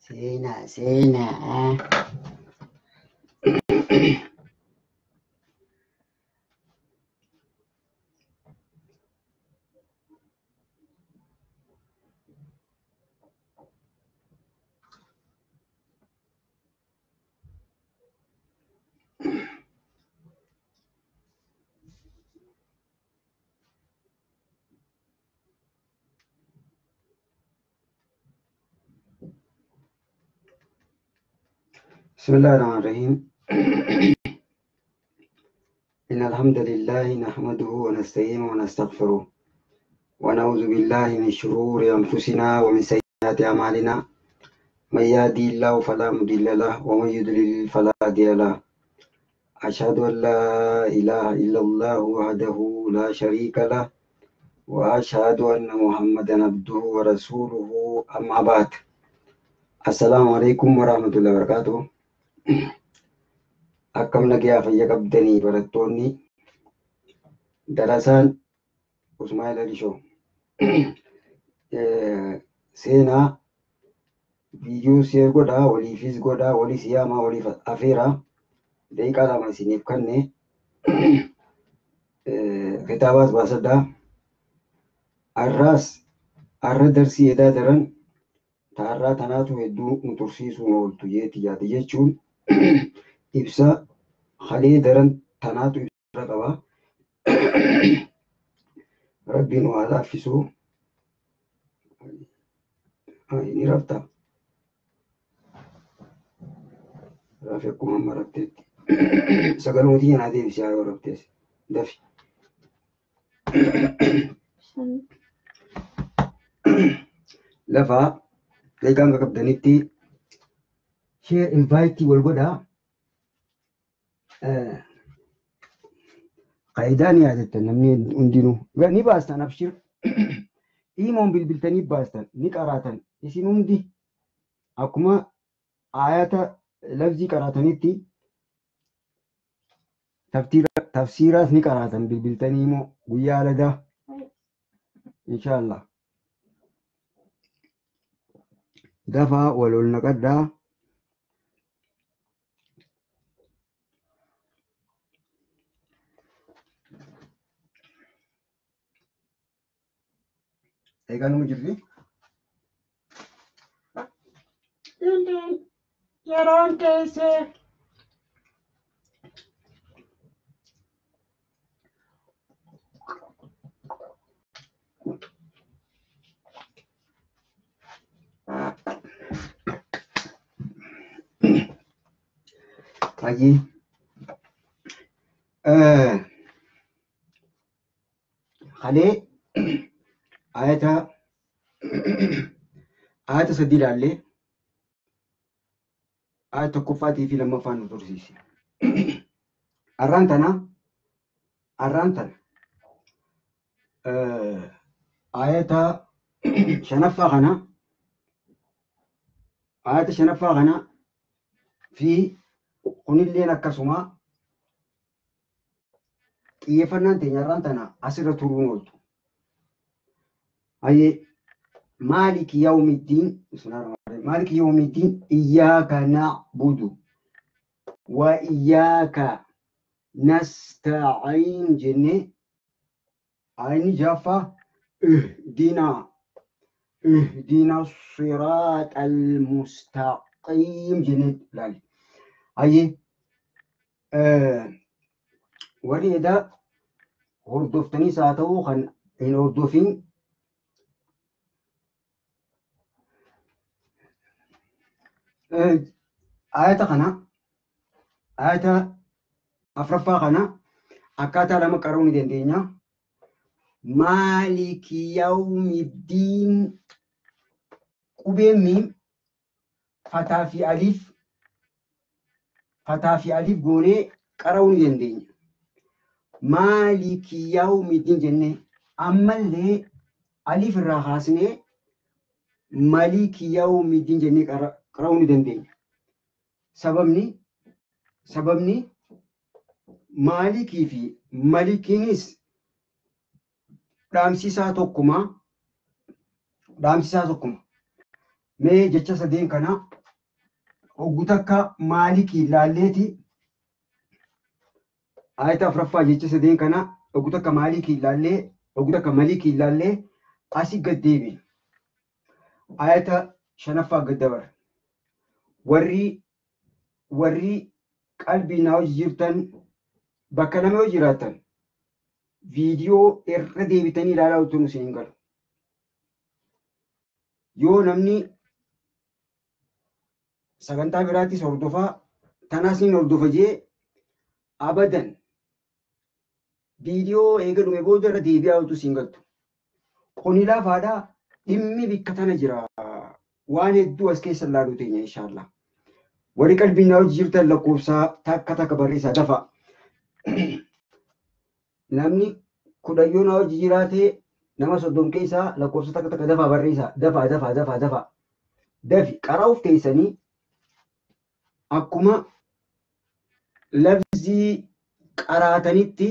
Seenaa seenaa. بسم الله الرحمن الرحيم. إن الحمد لله نحمده ونستعينه ونستغفره ونعوذ بالله من شرور أنفسنا ومن سيئات أعمالنا. من يهدي الله فلا مضل له ومن يضلل فلا هادي له. أشهد أن لا إله إلا الله وحده لا شريك له وأشهد أن محمدا عبده ورسوله. أما بعد، السلام عليكم ورحمة الله وبركاته. Akkam nagayaa fayya qabdanii barattoonni darasaan Usmaa'il Alishoo seenaa viidiyoo share godhaa, waliifis godhaa, waliis yaamaa, waliif afeeraa. Daqiiqaa 2 isiniif kenne kitaabaas baasadhaa. Har'aas har'a darsii edaa daran taarraa tanaatu hedduu nu tursiisuu ooltu jeetti yaade jechuun ibsa halee daran tanaatu ibsa qaba. Rabbiin waa laaffisuu. Ni rafta. Rafi akkuma amma rafteetti. Sagaluma xiyya naa deebisi yoo raftees. Dafi. Lafaa daqiiqaa hanga qabdanitti share invite wal godhaa. Qaayidaa ni yaadattan namni hundinuu. Ni baastan abshir. Imoon bilbiltanii baastan ni qaraatan. Isin hundi akkuma ayata lafzii qaraatanitti tafsiiraas ni qaraatan bilbiltanii immoo guyyaa aladaa. Inshaallah. Dafaa wal ol naqadhaa. Egaa numa jirti. Indiin yeroon teessee. Hayyee. Halee ayata 3 ilaallee ayata 1ffaatii fi 2ffaan nu tursiise. Har'aan tana ayata 5ffaa kana ayata 5ffaa kana fi kunilleen akkasuma xiyyeeffannaan teenya har'aan tana asirra turuun ooltu. Hayyee maaliki yawmiddiin maaliki yawmiddiin iyyaaka na'budu wa iyyaaka nasta'iin jennee ayni 6ffaa ihdina siraaxal mustaqiim jennee ilaali. Hayyee warri edaa hordoftaniis haa ta'uu kan hin hordofin ayata kana ayata 4ffaa kana akkaataa lama qaruu ni dandeenya. Maaliki yawmiddiin qubeen miim fataa fi alif goonee qara'uu ni dandeenya. Maaliki yawmiddiin jennee ammallee alif irraa kaasnee maliki yawmiddiin jennee qara'uu ni dandeenya. Sababni maalikii fi malikiinis dhaamsisaa tokkuma. Dhaamsi isaa tokkuma. Mee jecha sadeen kana hoggu takka maalikii ilaalleeti ayata afuraffaa jecha sadeen kana hoggu takka maalikii ilaallee hoggu takka malikii ilaallee asii gad deebina. Ayata shanaffaa gad dabara. Warri qalbii naa hojii jirtan bakka lama yoo jiraatan viidiyoo irra deebitanii ilaalaa utuu isin hin galu. Yoo namni sagantaa biraattis hordofaa tanaas ni hordofa jee abadan viidiyoo eega dhume booda irra deebi'aa utuu isin galtu. Kuni lafaadhaa dhimmi bikka tana jira. Waan hedduu as keessa ilaaluu teenya inshaallah. Warri qalbii naa hojii jirtan lakkoofsa takka takka barreessaa dafa. Namni 10 yoo naa hojii jiraate nama 30 keessaa lakkoofsa takka takka dafaa barreessaa. Dafaa dafaa dafaa dafaa. Dafi qara'uuf teessanii akkuma lafzii qaraatanitti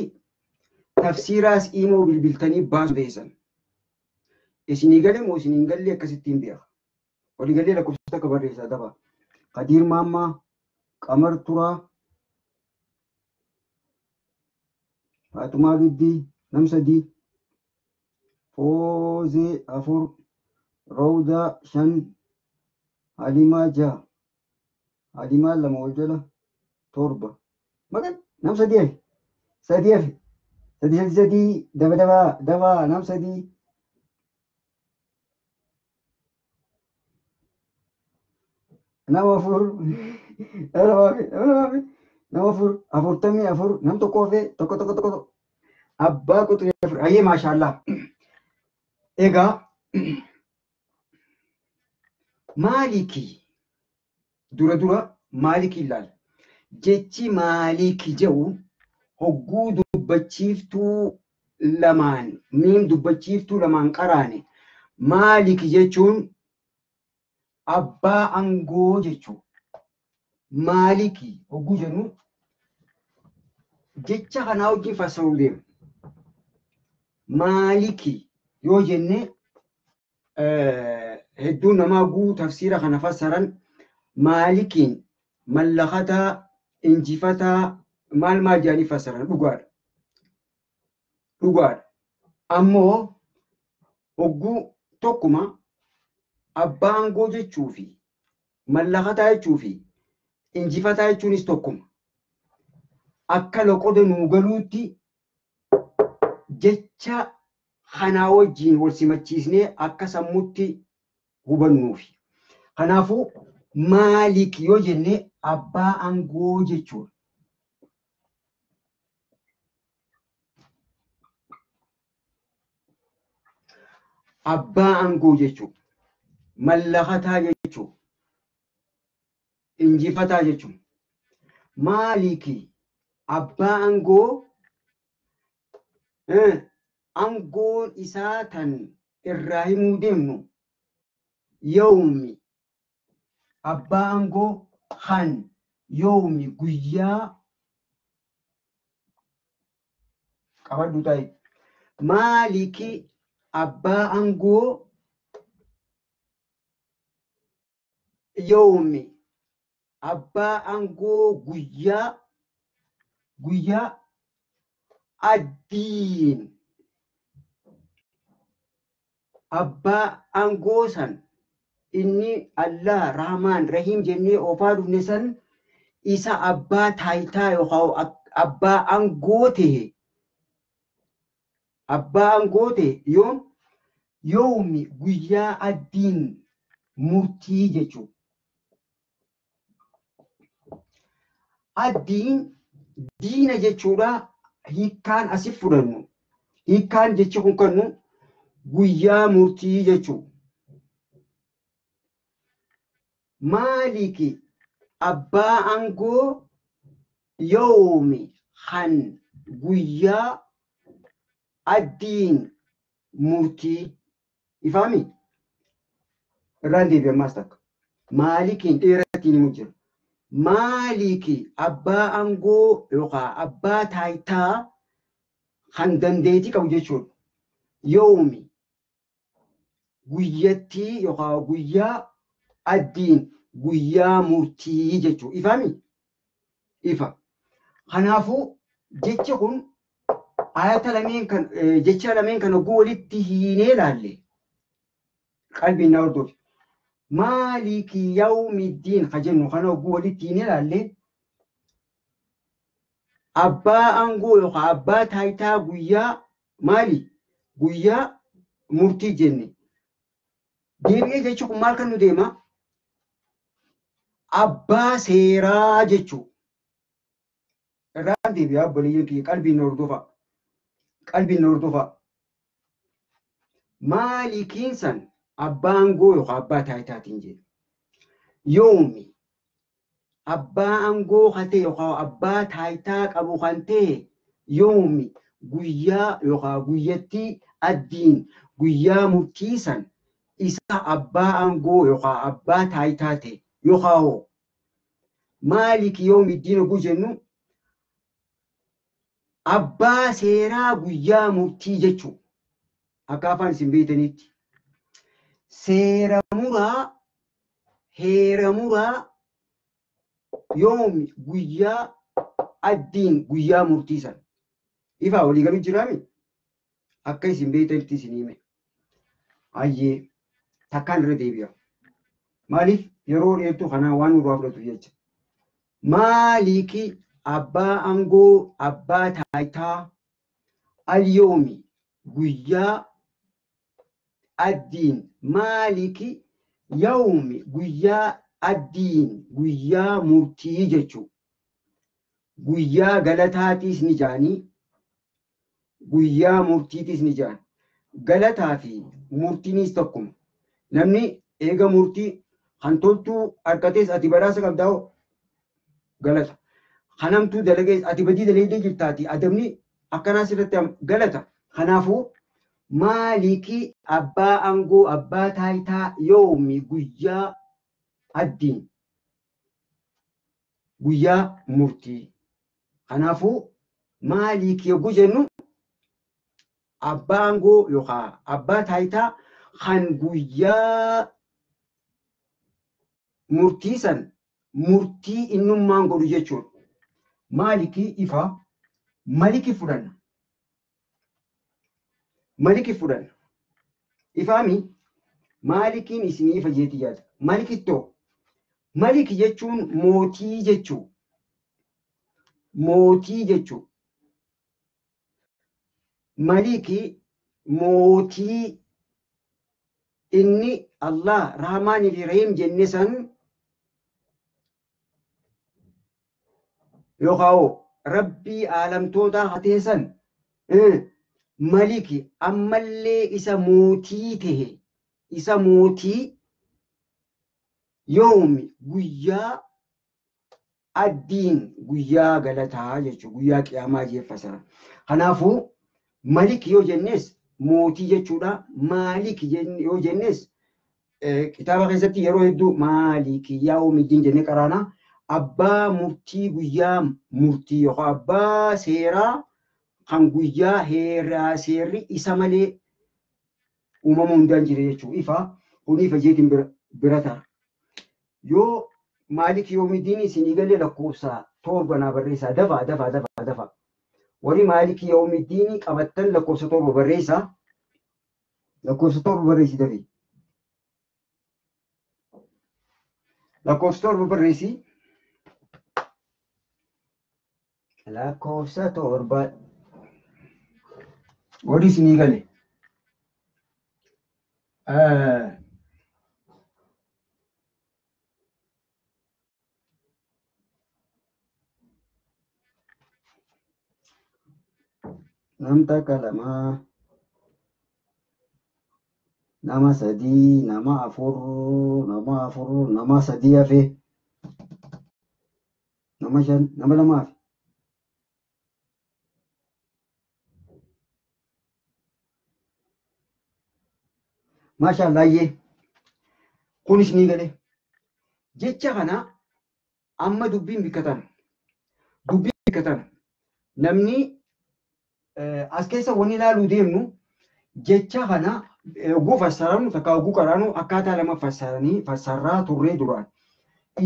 tafsiiraas imoo bilbiltanii baasu teessan. Isinii galee moo isinii hin galle akkasittiin beeka. Walii galee lakkoofsa takka barreessaa dafaa. Kadiir Maammaa, Qamar Turaa, Faatumaa Giddii, nam 3, Foozee 4, Rawdaa 5, Halimaa 6, Halimaa 2 ol jala 7. Maqan nam 3 hafe, 3 hafe, 3 3 3 daba daba daba nam 3. Nama 4, nama 2 hafe, nama 2 hafe, nama 4, 44, nam 1 hafe, 1 1 1 abbaa quxurii 4. Ayyee maashaallah. Egaa maalikii dura dura maalikii ilaala. Jechi maalikii jedhu hogguu dubbachiiftuu lamaan miim dubbachiiftuu lamaan qaraane maaliki jechuun abbaa aangoo jechuudha. Maaliki hogguu jennu jecha kanaa wajjin fassaruu deema. Maaliki yoo jenne hedduun namaa guu tafsiira kana fassaran maalikiin mallakataa, injifataa maal maal jedhanii fassaran dhugaadha. Dhugaadha. Ammoo hogguu tokkuma abbaa aangoo jechuu fi mallakataa jechuu fi injifataa jechuunis tokkuma. Akka loqoda nuu galuutti jecha kanaa wajjin wal simachiisnee akka sammuutti hubannuufi. Kanaafuu maalik yoo jenne abbaa aangoo jechuudha. Abbaa aangoo jechuudha. Mallakataa jechuudha. Injifataa jechuudha. Maaliki abbaa aangoo aangoon isaa tan irraa himuu deemnu yoomi abbaa aangoo kan yoomi guyyaa qabadhu ta'e. Maaliki abbaa aangoo yoomi abbaa aangoo guyyaa guyyaa addiin abbaa aangoo san inni Allah Rahmaan Rahiim jennee oofaa dhufne san isa abbaa taayitaa yookaan abbaa aangoo ta'e abbaa aangoo ta'e yoom yoomi guyyaa addiin murtii jechuudha. Addiin diina jechuudha hiikkaan asif fudhannu. Hiikkaan jechi kun kennu guyyaa murtii jechuudha. Maaliki abbaa aangoo yoomi kan guyyaa addiin murtii ifaami? Irraan deebi'e ammaas takka. Maalikiin dheerattiin himu jira. Maaliki abbaa aangoo yookaan abbaa taayitaa kan dandeettii qabu jechuudha. Yoomi Guyyattii yookaan guyyaa addiin guyyaa murtii jechuudha. Ifaami? Ifa. Kanaafuu jechi kun ayata lameen kan jecha lameen kan hogguu walitti hiinee ilaalle qalbiin na hordofi. Maaliki yawmiddiin ka jennu kana hogguu walitti hiinee ilaalle abbaa aangoo yookaan abbaa taayitaa guyyaa maali? Guyyaa murtii jenne. Deebi'ee jechi kun maal kan nu deema? Abbaa seeraa jechuudha. Irraan deebi'aa obboleeyyan kiyya qalbiin na hordofa. Qalbiin na hordofa. Maalikiin san abbaa aangoo yookaan abbaa taayitaatiin jedhe. Yoomi abbaa aangoo kan ta'e yookaan abbaa taayitaa qabu kan ta'e yoomi guyyaa yookaan guyyattii addiin guyyaa murtii san isa abbaa aangoo yookaan abbaa taayitaa ta'e yookaan hoo maaliki yawmiddiin hogguu jennu abbaa seeraa guyyaa murtii jechuudha. Akka afaan isin beektanitti. Seera muraa, heera muraa yoomi guyyaa addiin guyyaa murtii sana. Ifaa walii galuu jiraami? Akka isin beektanitti isin hime. Ayyee takkaan irra deebi'a. Maaliif yeroo dheertuu kanaa waan nurraa fudhatu jecha. Maaliki abbaa aangoo abbaa taayitaa alyoomi guyyaa addiin maaliki yawmi guyyaa addiin guyyaa murtii jechuudha. Guyyaa galataatiis ni jaanii guyyaa murtiitiis ni jaan. Galataa fi murtiinis tokkuma. Namni eega murtii kan toltuu argatees ati badhaasa qabdaa hoo galata. Kanamtuu dalagees ati badii dalagdee jirtaati adabni akkanaa sirratti galata. Kanaafuu maaliki abbaa aangoo abbaa taayitaa yoomi guyyaa addiin guyyaa murtii. Kanaafuu maaliki yogguu jennu abbaa aangoo yookaan abbaa taayitaa kan guyyaa murtii san murtii innummaan godhu jechuudha. Maaliki ifa maliki fudhanna. Maliki fudhanna. Ifaami maalikiin isinii ifa jeetii yaada. Malikittoo maliki jechuun mootii jechuu. Mootii jechuu. Maliki mootii inni Allah Rahmaanii fi Rahiim jenne san yookaan rabbii aalamtootaa hatee san maliki ammallee isa mootii tahe isa mootii yoomi guyyaa addiin guyyaa galataa jechuudha guyyaa qiyaamaa jeeffasara. Kanaafuu maliki yoo jennes mootii jechuudha. Maaliki yoo jennes kitaaba keessatti yeroo hedduu maaliki yawmiddiin jennee qaraana. Abbaa murtii guyyaa murtii yookaan abbaa seeraa kan guyyaa heeraa seerri isa malee uumama hundaan jire jechuudha. Ifa kun ifa jeetiin bira ta'a. Yoo maaliki yawmiddiin isinii galee lakkoofsa 7 naa barreessaa dafaa dafaa dafaa dafaa. Warri maaliki yawmiddiin qabattan lakkoofsa 7 barreessaa. Lakkoofsa 7 barreessi dafii. Lakkoofsa 7 barreessi. Lakkoofsa 7 warri isinii gale. Namta kalama nama 3 nama 4 nama 4 nama 3 hafe nama 5 nama 2 hafe. Maashaallah kunis ni gale. Jecha kana amma dubbiin bikkatan. Dubbiin bikkatan. Namni as keessa wanni ilaaluu deemnu jecha kana Oguu fassaramu takka oguu qaraanu akkaataa lama fassaranii fassarraa turree duraan.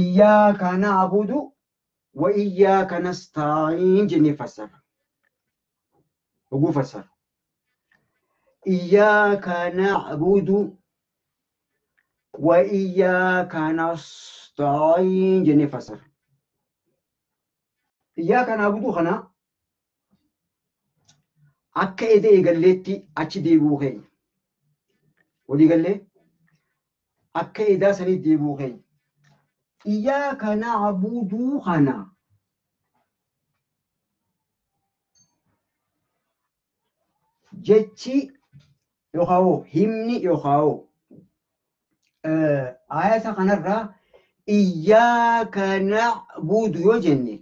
Iyyaaka na'budu wa iyyaaka nasta'iin jennee fassarra. Oguu fassarra. Iyyaaka na'budu wa iyyaaka nasta'iin jennee fassarra. Iyyaaka na'budu kana akka ede eegalleetti achi deebi'uu keenya. Walii gallee akka edaa sanitti deebi'uu keenya. Iyyaaka na'budu kana jechi yookaan himni yookaan ayata kanarraa iyyaaka na'budu yoo jenne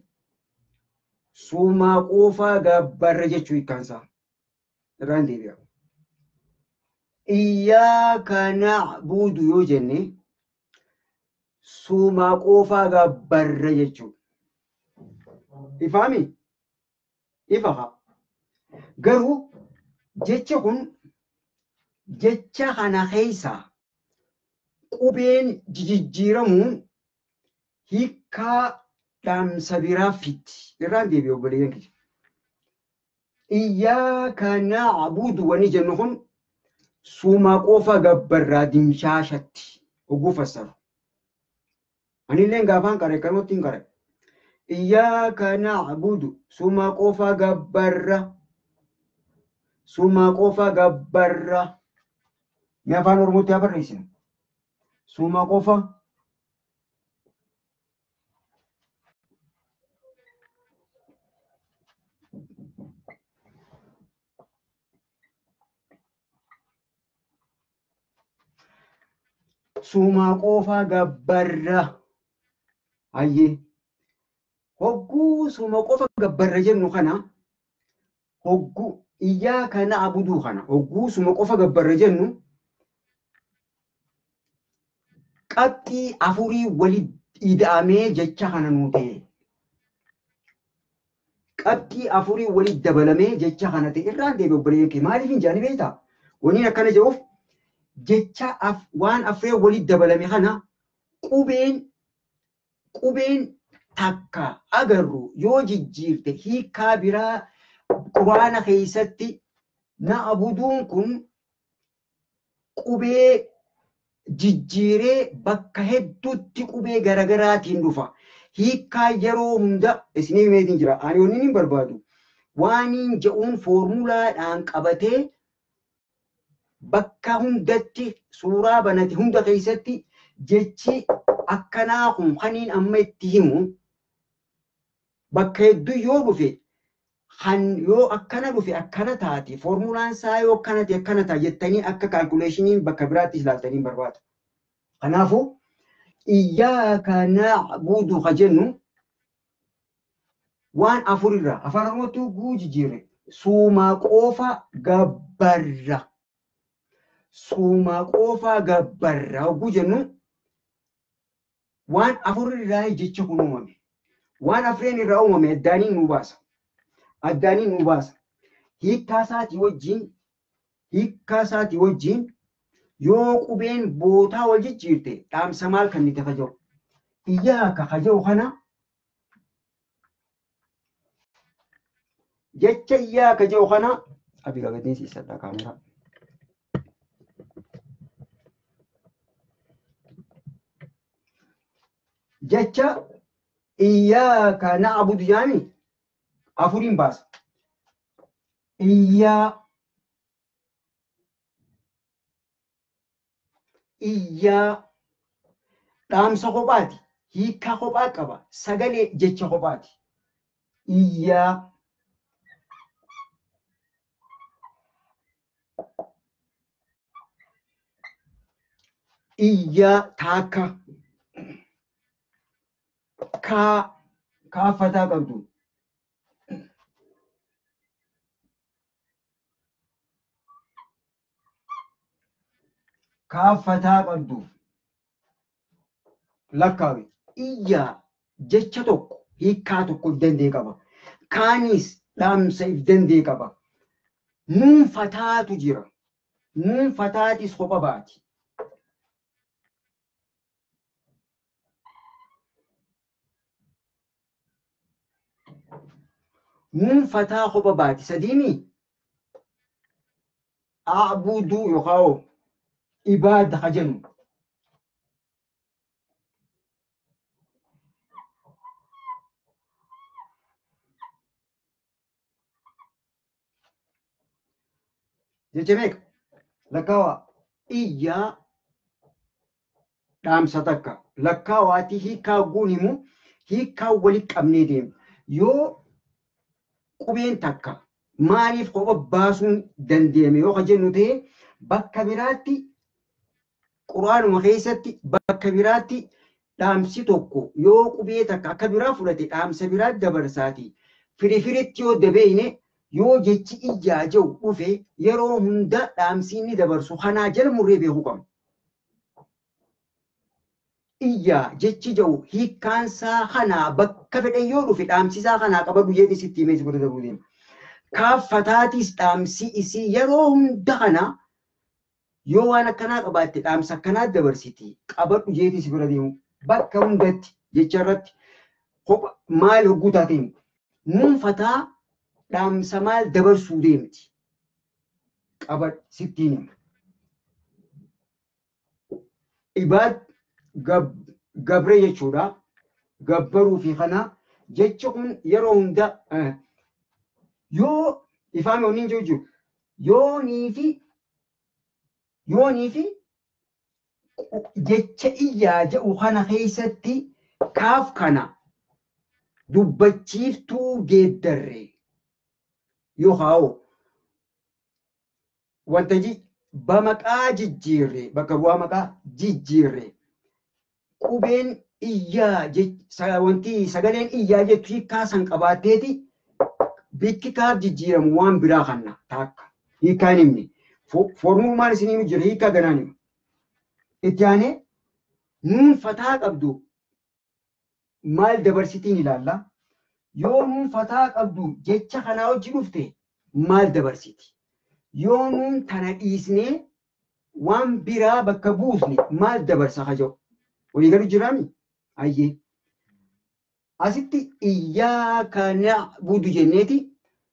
sumaa qofaa gabbarra jechuu hiikkaansaa. Irraan deebi'a. Iyyaaka na'budu yoo jenne sumaa qofaa gabbarra jechuudha. Ifaami? Ifa haa. Garuu jechi kun jecha kana keessaa qubeen jijjiiramuun hiikkaa dhaamsa biraa fiddi. Irraan deebi'a obboleeyyan kiyya. Iyyaaka na'budu wanni jennu kun sumaa qofa gabbarraa dimshaashatti oguu fassaru. Anilleen gaafaan qare kanumatti hin qare. Iyyaaka na'budu sumaa qofa gabbarra. Sumaa qofa gabbarra. Mee afaan Oromootti haa barreessinu. Sumaa qofa sumaa qofa gabbarra. Hayyee. Hogguu suma qofa gabbarra jennu kana hogguu iyyaaka na'budu kana hogguu suma qofa gabbarra jennu qabxii afurii walitti ida'amee jecha kana nuu ta'e. Qabxii afurii walitti dabalamee jecha kana ta'e irraan deebi'e obboleeyyan kee maaliif hin jaani beektaa? Wanni akkana jedhuuf jecha waan afree walitti dabalame kana qubeen takka agarru yoo jijjiirte hiikkaa biraa quraana keessatti na'buduun kun qubee jijjiiree bakka hedduutti qubee garagaraatiin dhufa. Hiikkaa yeroo hunda isinii himeetiin jira. Ani wanni hin barbaadu. Waaniin je'uun foormulaadhaan qabatee bakka hundatti suuraa banate hunda keessatti jechi akkanaa kun kaniin amma itti himu bakka hedduu yoo dhufe kan yoo akkana dhufe akkana taate foormulaan isaa yoo akkana ta'e akkana ta'a jettanii akka kaalkuleeshiniin bakka biraatti ilaaltanii barbaada. Kanaafuu iyyaaka na'budu ka jennu waan afurirraa afaan Oromootti guu jijjiirre sumaa qofa gabbarra. Sumaa qofa gabbarra hogguu jennu waan afurirraa jecha kun uumame. Waan afreen irraa uumame addaaniin nu baasa. Addaaniin nu baasa. Hiikkaa isaatii wajjin yoo qubeen bootaa wal jijjiirte dhaamsa maal kan itti kaja'u? Iyyaaka kaja'u kana jecha iyyaaka jedhu kana abiga gadiin siissadha kaameraa. Jecha iyyaaka na'budu yaani afuriin baasa. Iyyaa dhaamsa kophaati. Hiikkaa kophaa qaba. Sagalee jecha kophaati. Iyyaa iyyaa taakka kaa kaaffataa qabdu. Kaaffataa qabdu. Lakkaawe iyyaa jecha tokko hiikkaa tokko if danda'e qaba. Kaanis dhaamsa if danda'e qaba. Nuunfataatu jira. Nuun fataatis kopha baati. Nuun fataa kopha baati. Sadiini a'budu yookaan ibaada ka jennu. Jecha meeqa? Lakkaawaa iyyaa dhaamsa takka. Lakkaawaatii hiikaa guun himu hiikaa walitti qabnee deema. Yoo qubeen takka maaliif kopha baasuun dandeenye yoo ka jennu ta'e bakka biraatti quraanuma keessatti bakka biraatti dhaamsi tokko yoo qubee takka akka biraa fudhate dhaamsa biraa dabarsaati. Firifiritti yoo dabeeyne yoo jechi iyyaa jiru dhufe yeroo hunda dhaamsi inni dabarsu kanaa jala murree beekuu qabna. Iyyaa jechi jiru hiikkaansaa kanaa bakka fedhe yoo dhufe dhaamsisaa kanaa qabadhu jedhi sitti himee si bira darbuu deema. Kaaffataatis dhaamsi isii yeroo hunda kana yoo waan akkanaa qabaatte dhaamsa akkanaa dabarsiti qabadhu jeeti si bira deemu bakka hundatti jecha irratti maal hogguu taate himu. Nuun fataa dhaamsa maal dabarsuu deemti qabadhu sittiin hima. Ibaad gabree jechuudha. Gabbaruu fi kana jechi kun yeroo hunda yoo ifaan oniin jiru jiru yoonii fi jecha iyyaa jedhu kana keessatti kaaf kana dubbachiiftuu geeddarre yookaan wanta bamaqaa jijjiirre bakka bu'aa maqaa jijjiirre qubeen iyyaa wanti sagaleen iyyaa jettu hiikkaa san qabaatteeti bikki kaaf jijjiiramu waan biraa kanna taakka hiikkaa hin himne foormulumaan isin himu jira hiikkaa ganaan hima. Itti aanee nuun fataa qabdu maal dabarsitiin ilaalla. Yoo nuun fataa qabdu jecha kanaa hojii dhufte maal dabarsiti? Yoo nuun tana dhiisnee waan biraa bakka buusne maal dabarsa ka jedhu? Walii galu jiraami? Ayyee. Asitti iyyaaka na'budu jenneeti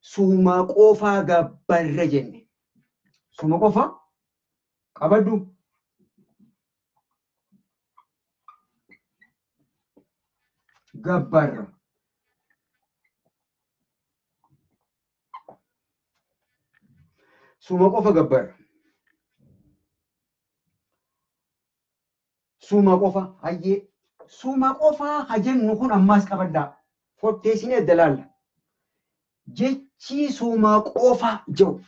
suuma qofaa gabbarra jenne. Suuma qofa qabadhu. Gabbarra. Suuma qofa gabbarra. Suuma qofa hayyee. Suuma qofaa ha jennu kun ammaas qabadhaa. Fotteessinee adda laalla. Jechi suuma qofa jedhu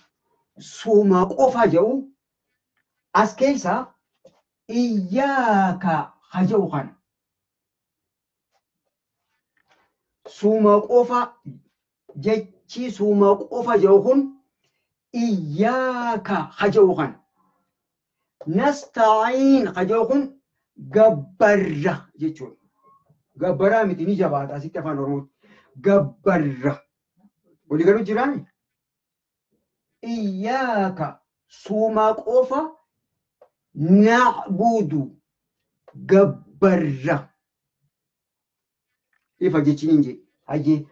suuma qofa jedhu as keessaa iyyaaka ha jedhu kana. Suuma qofa jechi suuma qofa jedhu kun iyyaaka ha jedhu kana. Nasta'iin ha jedhu kun gabbarra jechuudha. Gabbaraa miti ni jabaata asitti afaan Oromootti. Gabbarra. Walii galuu jiraani? Iyyaaka suuma qofa na'budu gabbarra. Ifa jechiin hin jedhe. Hayyee.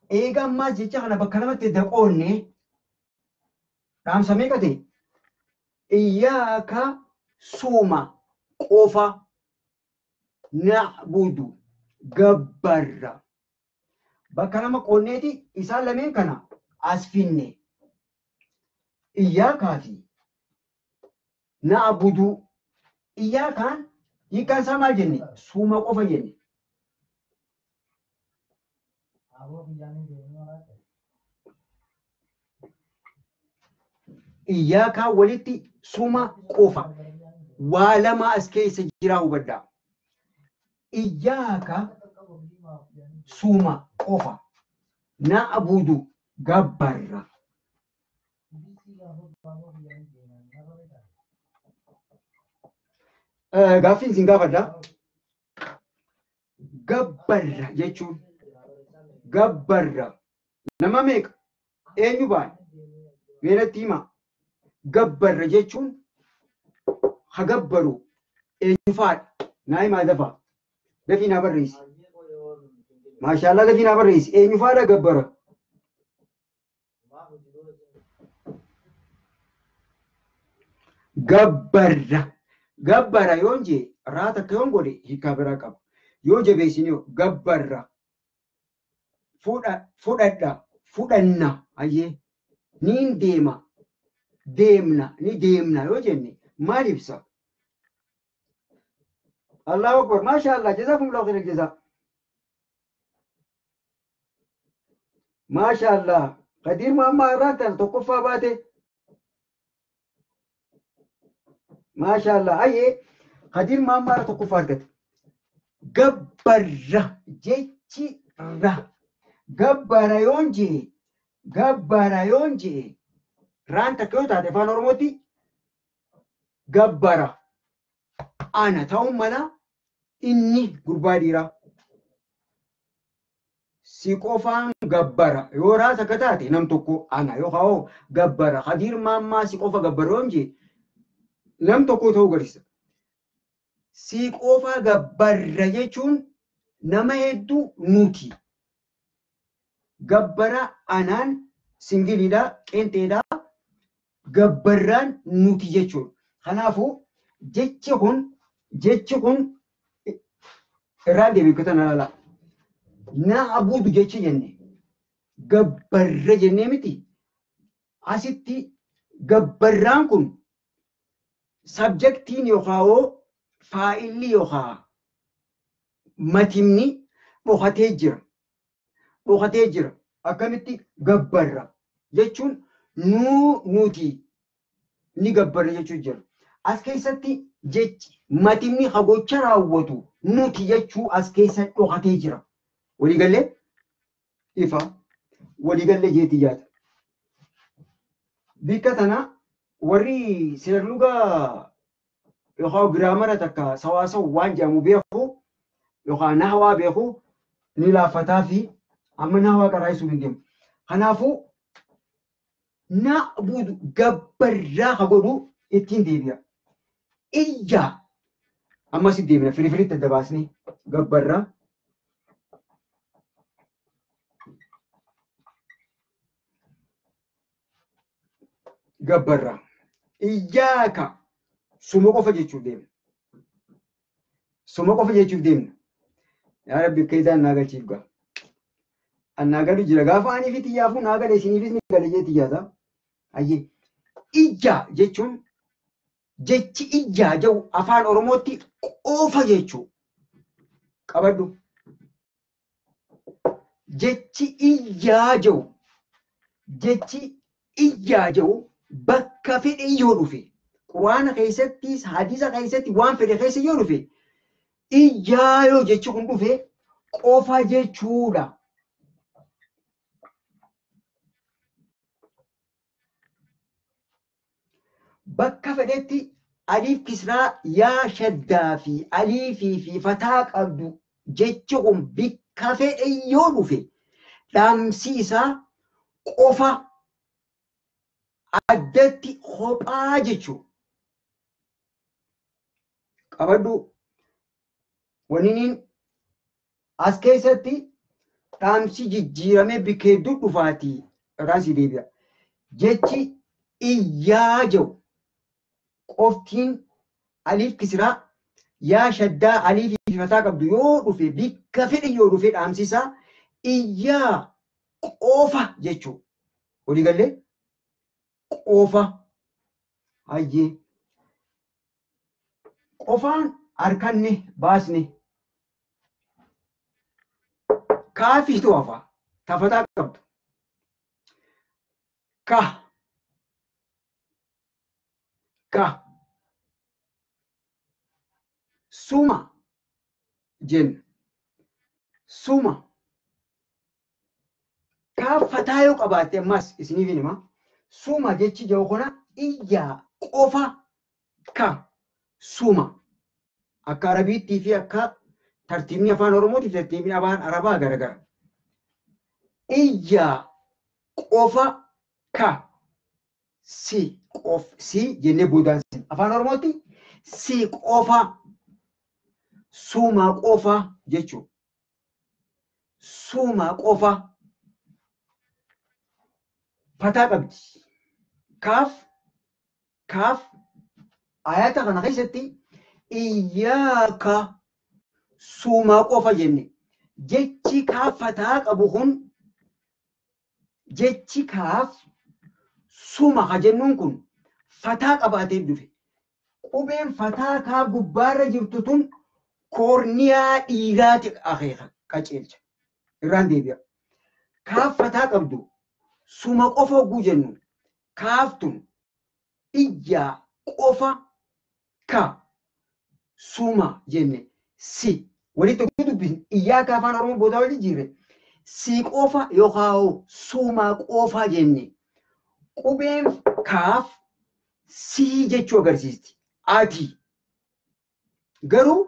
Eega ammaas jecha kana bakka lamatti daqoonne dhaamsa meeqa ta'e? Iyyaaka suuma qofa na'budu gabbarra. Bakka lama qoonneeti isaan lameen kana as finne. Iyyaakaa fi na'budu. Iyyaakaan hiikkaan isaa maal jenne? Suuma qofa jenne. Iyyaakaa walitti suma qofa. Waa lama as keessa jira hubadhaa. Iyyaaka suma qofa. Na'budu gabbarra. Gaaffiin isin gaafadha. Gabbarra jechuun gabbarra. Nama meeqa? Eenyu baane? Meenatti hima. Gabbarra jechuun ha gabbaru eenyufaadha? Naa himaa dafaa. Dafii naa barreessi. Maashaallah dafii naa barreessi. Eenyufaadha gabbara? Gabbarra. Gabbara yoon jee raa takka yoon godhe hiikaa biraa qaba. Yoo jabeessine gabbarra. Fudhadha. Fudhanna. Ayyee. Niin deema. Deemna. Ni deemna yoo jenne maal ibsa? Allahu Akbar. Maashaallah. Jazaakumullahu khairal jazaa. Maashaallah. Kadiir Maammaa irraan tana tokkoffaa baate. Maashaallah. Ayyee. Kadiir Maammaa irra tokkoffaa argate. Gabbarra jechi ra. Gabbara yoon jee. Gabbara yoon jee. Raan takka yoo taate afaan Oromootti gabbara. Ana ta'uun mala inni gurbaa dhiiraa. Si qofaan gabbara. Yoo raa takka taate nam tokko ana yookaan hoo gabbara. Kadiir Maammaa si qofa gabbara yoon jee nam tokko ta'uu agarsiisa. Si qofa gabbarra jechuun nama hedduu nuti. Gabbara anaan singiliidha, qeenxeedha, gabbarraan nuti jechuudha. Kanaafuu jechi kun irraa deebiin kutan ilaala. Na'budu jechi jenne gabbarra jennee miti. Asitti gabbarraan kun sabjektiin yookaan faa'illi yookaan matimni dhokatee jira. Dhokatee jira. Akkamitti gabbarra jechuun nuti ni gabbarra jechuu jira. As keessatti jechi matimni hagocha raawwatu nuti jechuu as keessa dhokatee jira. Waliigallee ifa waliigallee jeetii yaada. Bikka tana warri seerluga yookaan giraamara takka sawaasa waan jedhamu beeku yookaan nahwaa beeku ni laaffataa fi amma nahwaa qaraayisuuf hin deemu. Kanaafuu na'budu gabbarraa ka godhu ittiin deebi'a. Iyya ammas deebina firii firiitti adda baasnee gabbarraa. Gabbarraa. Iyyaaka suma qofa jechuuf deemna. Suma qofa jechuuf deemna. Yaa Rabbi akka isaan naa galchiif gaa. An naa galu jira gaafa anii fi xiyyaafuu naa gale isiniifis ni gale jee xiyyaata. Ayyee. Iyya jechuun jechi iyyaa jedhu afaan Oromootti qofa jechuu qabadhu. Jechi iyyaa jedhu jechi iyyaa jedhu bakka fedhe yoo dhufe quraana keessattis hadiisa keessatti waan fedhe keessa yoo dhufe iyyaa yoo jechi kun dhufe qofa jechuudha. Bakka fedhetti aliif kisraa yaa shaddaa fi aliifii fi fataa qabdu jechi kun bakka fedhe yoo dhufe dhaamsi isaa qofa addatti kophaa jechuudha. Qabadhu waniniin as keessatti dhaamsi jijjiiramee bakka hedduu dhufaatii irraan si deebi'a. Jechi iyyaa jedhu qoftiin aliif kisraa yaa shaddaa aliifii fi fataa qabdu yoo dhufe bakka fedhe yoo dhufe dhaamsi isaa iyyaa qofa jechuudha. Waliigallee qofa hayyee qofaan harkanne baasne kaafiitu hafa tafataa qabdu. Ka ka suma jenna suma kaaffataa yoo qabaatte ammas isiniif hima suma jechi jedhu kana iyyaa qofa ka suma akka arabiittii fi akka tartiibni afaan Oromootii fi tartiibni afaan Arabaa garagara. Iyyaa qofa ka si Qof si jennee boodaan sin. Afaan Oromootti si qofa, suma qofa jechuudha. Suma qofa fataa qabdi. Kaaf kaaf ayata kana keessatti iyyaaka suma qofa jenne. Jechi kaaf fataa qabu kun, jechi kaaf suma ka jennuun kun fataa qabaatee dhufe. Qubeen fataa kaaf gubbaarra jirtu tun koorniyaa dhiiraati akeeka qajeelcha. Irraan deebi'a. Kaaf fataa qabdu suma qofa hogguu jennu kaaf tun iyyaa qofa ka suma jenne si walitti hogguu dubbisne iyyaaka afaan Oromoo boodaa wal jijjiirre si qofa yookaan suma qofa jenne qubeen kaaf si jechuu agarsiisti. Ati garuu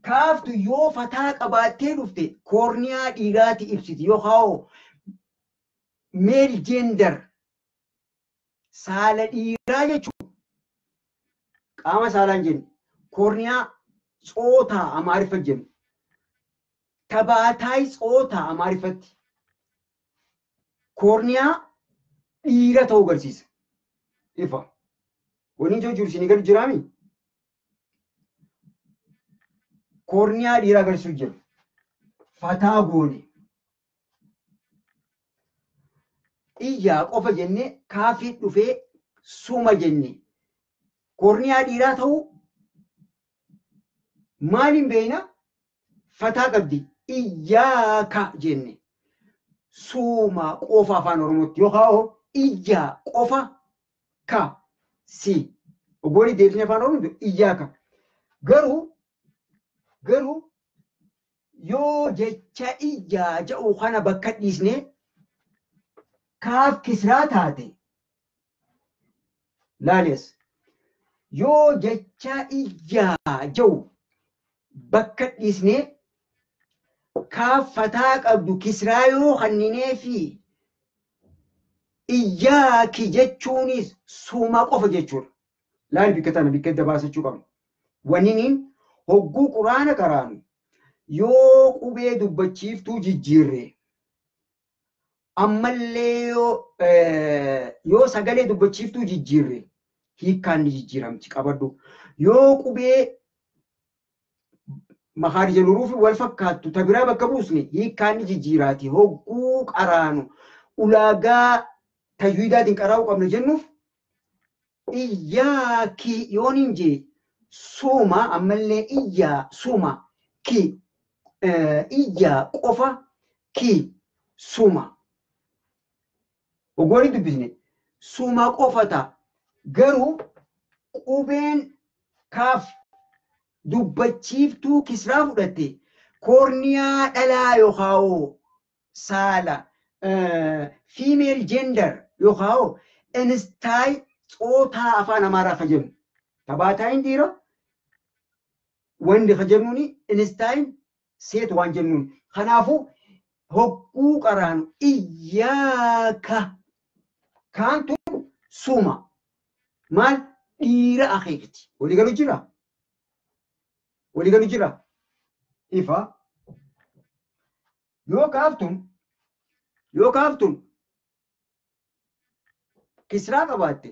kaaftu yoo fataa qabaattee dhufte koorniyaa dhiiraati ibsiti yookaan male gender saala dhiiraa jechuudha. Qaama saalaan jennu koorniyaa tsootaa Amaariffa jennu. Tabaataay tsootaa Amaariffatti. Koorniyaa dhiira ta'uu agarsiisa. Ifa. Wanni ijoo jiru isinii galu jiraami? Koorniyaa dhiiraa agarsiisuu jira. Fataa goone. Iyyaa qofa jennee kaafii dhufee suma jenne. Koorniyaa dhiiraa ta'uu maaliin beekna? Fataa qabdi. Iyyaaka jenne. Suma qofa afaan Oromootti yookaan iyyaa qofa ka si. Ogoolii deebisnee afaan Oromootti iyyaaka. Garuu yoo jecha iyyaa jedhu kana bakka dhiisnee kaaf kisraa taate laalees, yoo jecha iyyaa jedhu bakka dhiisnee kaaf fataa qabdu kisraa yoo kanninee fi iyyaaki jechuunis suma qofa jechuudha. Laali bikka tana bikka adda baasachuu qabna. Wanni hogguu quraana qaraanu yoo qubee dubbachiiftuu jijjiirre ammallee yoo sagalee dubbachiiftuu jijjiirre hiikkaan ni jijjiiramti qabadhu. Yoo qubee makaarija huruufii wal fakkaattu ta biraa bakka buusne hiikkaan ni jijjiiraati. Hogguu qaraanu ulaagaa tajwiidaatiin qaraa'uu qabna jennuuf iyyaaki yoon hin jee suma ammallee iyyaa suma ki iyyaa qofa ki suma. Oggoolii dubbisne suma qofa ta'a. Garuu qubeen kaaf dubbachiiftuu kisraa fudhatte koorniyaa dhalaa yookaan saala female gender yookaan እንስታይ ጾታ afaan Amaaraa ka jennu. Tabaataayin dhiira wandi ka jennuuni እንስታይን ሴት waan jennuun. Kanaafuu hogguu qaraanu iyyaaka kaantu suma maal dhiira akeekti. Walii galu jira? Walii galu jira? Ifa. Yoo kaaftun kisraa qabaatte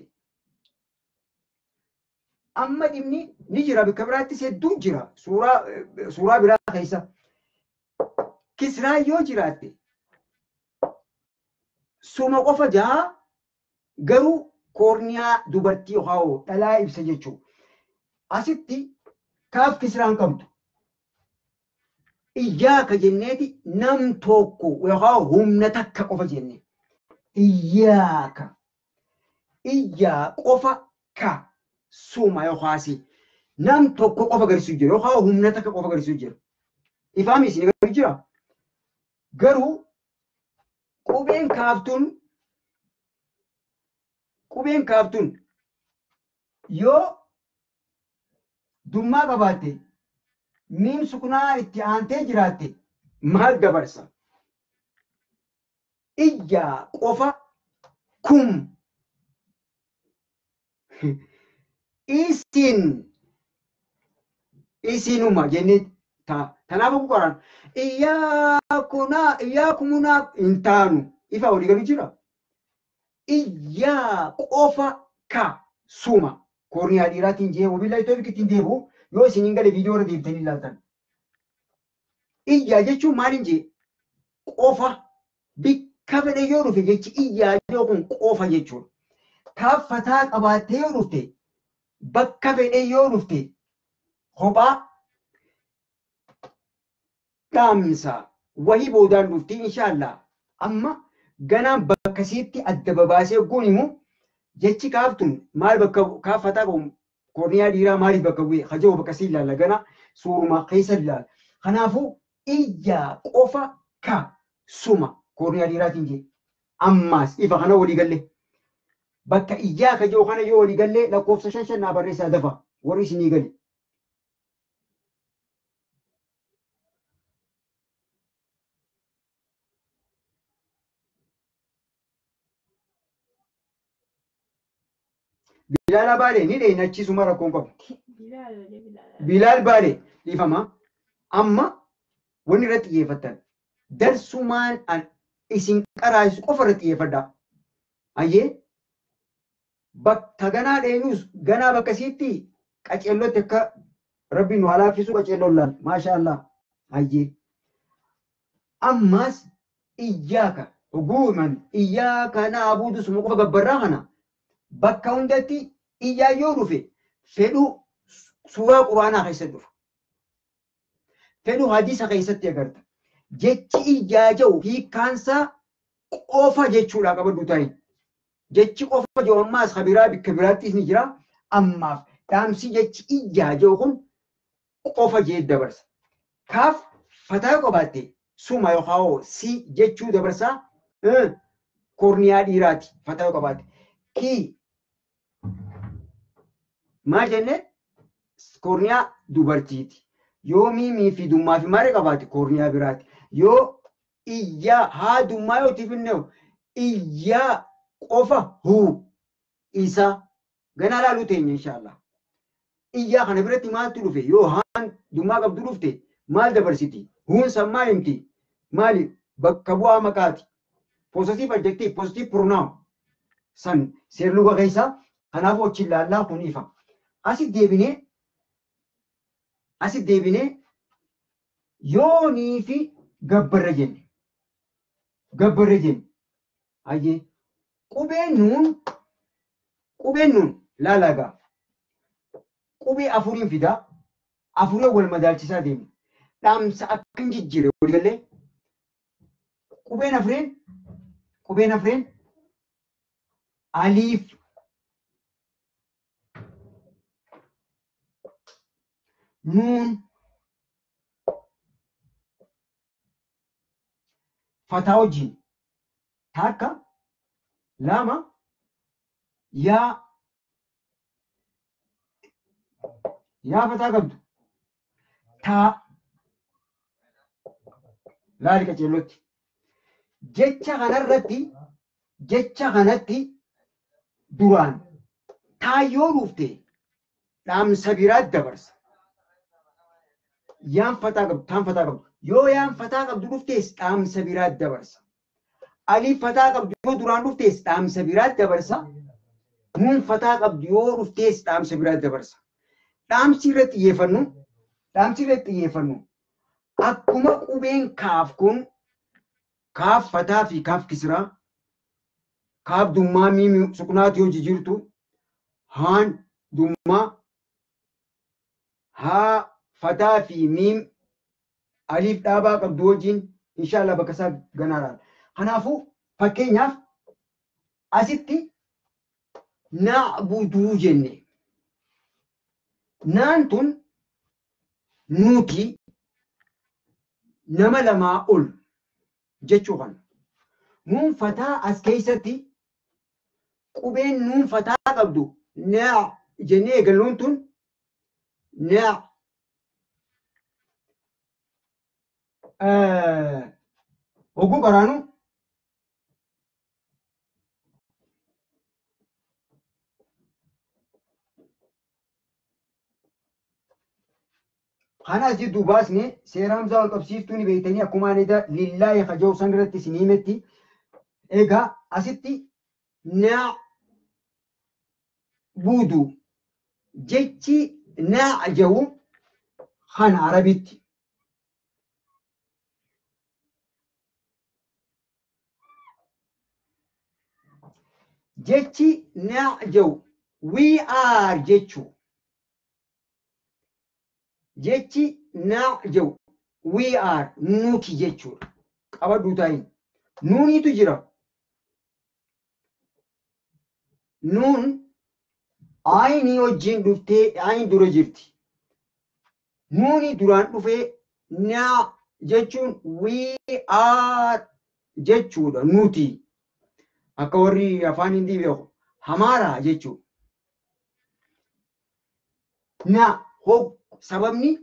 amma dhimni ni jira, bakka biraattis hedduun jira, suuraa biraa keessa. Kisraa yoo jiraatte suma qofa jaa, garuu koorniyaa dubartii yookaan dhalaa ibsa jechuudha. Asitti kaaf kisraan qabdu. Iyyaaka jenneeti nam tokko yookaan humna takka qofa jenne. Iyyaaka. Iyyaa qofa ka suma yookaasi nam tokko qofa agarsiisu jira yookaan humna takka qofa agarsiisu jira. Ifaami isin agarsiisu jira. Garuu qubeen kaaftuun yoo dummaa qabaatte miim sukunaa itti aantee jiraatte maal dabarsa? Iyyaa qofa kum. Isin isinuma jennee tanaaf qoran iyyaakuna iyyaakumunaa hin taanu ifa walii galu jira. Iyyaa qofa ka suma koorniyaa dhiiraatiin jee wabiillaahi tawfiiq ittiin deebi'u yoo isin hin gale viidiyoo irra deebitanii ilaaltan. Iyyaa jechuun maaliin jee qofa bikka fedhe yoo dhufe jechi iyyaa yoo kun qofa jechuudha. Kaaffataa qabaattee yoo dhufte bakka fedhe yoo dhufte kophaa dhaamsa wahii boodaan dhufti inshaallah. Amma ganaan bakka sitti adda babaasee guun himu jechi kaaftun maal bakka kaaffataa qabu koorniyaa dhiiraa maaliif bakka bu'e haja'u bakka sii ilaalla gana suuruma keessa ilaalla. Kanaafuu iyyaa qofa ka suma koorniyaa dhiiraatiin jee ammaas ifa kana walii galle bakka iyyaa ka jiru kana yoo walii galle lakkoofsa 5 5 naa barreessaa dafa warri isinii gale. Bilaal Baalee ni dheeyna achisuma rakkoon qabu. Bilaal Baalee dhiifama. Amma wanni irratti xiyyeeffattan darsumaan isin qaraasu qofa irratti xiyyeeffadhaa. Ayyee bakka ganaa dheenyus ganaa bakka sitti qaceellotti akka rabbiin nu haa laaffisu qaceelloon laal. Maasha Allah. Ayyee. Ammas iyyaaka dhuguuman iyyaaka na'budu suma qofa gabbarraa kana bakka hundatti iyyaa yoo dhufe fedhu suuraa quraanaa keessatti dhufa. Fedhu hadiisa keessatti agarta. Jechi iyyaa jedhu hiikkaansaa qofa jechuudha qabadhu ta'e. Jechi qofa jedhu ammaas kabiraa bikka biraattis ni jira. Ammaaf dhaamsi jechi iyyaa jedhu kun qofa jee dabarsa. Kaaf fataa yoo qabaatte suma yookaan si jechuu dabarsaa koorniyaa dhiiraati fataa yoo qabaatte. Kii maal jenne koorniyaa dubartiiti. Yoo miimii fi dummaa fi maal qabaate koorniyaa biraati. Yoo iyyaa haa dummaa yoo tifinne iyyaa qofa huu isa ganaa laaluu teenya inshaallah. Iyyaa kana biratti maaltu dhufe yoo haan dummaa qabdu dhufte maal dabarsiti? Huun san maal himti? Maali bakka bu'aa maqaati? Positive adjective, positive pronoun san seerluga keessaa kanaafuu achi ilaallaa kun ifa. Asi deebinee yoonii fi gabbarra jenne. Gabbarra jenne. Ayyee qubeen nuun laalagaa. Qubee afuriin fidaa afurii wal madaalchisaa deemna. Dhaamsa akka hin jijjiirre waliigallee qubeen afreen aliif nuun fataa wajjin takka lama yaa yaa fataa qabdu taa laali qaceellotti. Jecha kanarratti jecha kanatti duraan taa yoo dhufte dhaamsa biraa dabarsa. Yaan fataa qabdu taan fataa qabdu yoo yaan fataa qabdu dhuftes dhaamsa biraa dabarsa. Aliif fataa qabdu yoo duraan dhuftes dhaamsa biraa dabarsa. Nuun fataa qabdu yoo dhuftes dhaamsa biraa dabarsa. Dhaamsi irratti xiyyeeffannu akkuma qubeen kaaf kun kaaf fataa fi kaaf kisraa kaaf dummaa miimi sukunaati yoo jijjiirtu haan dummaa haa fataa fi miim aliif dhaabaa qabdu wajjin inshaallah bakka isaa ganaadhaan. Kanaafuu fakkeenyaaf asitti na'buduu jenne. Naan tun nuti nama lamaa ol jechuu kana. Nuun fataa as keessatti qubeen nuun fataa qabdu naa jennee eegalluun tun naa hogguu qaraanu Kana as jidduu baasne seera hamzaa wal qabsiiftuu ni beektanii akkuma ani lillaahi kaja'u san irratti isin himetti. Egaa asitti naa buudu jechi naa jedhu kana Arabitti. Jechi naa jedhu we are jechuu. Jechi naa jedhu we are nuti jechuudha. Qabadhuu taayin. Nuuniitu jira. Nuun ayinii wajjin dhuftee ayin dura jirti. Nuuni duraan dhufee naa jechuun we are jechuudha nuti. Akka warri afaan Hindii beeku hamaaraa jechuudha. Na sababni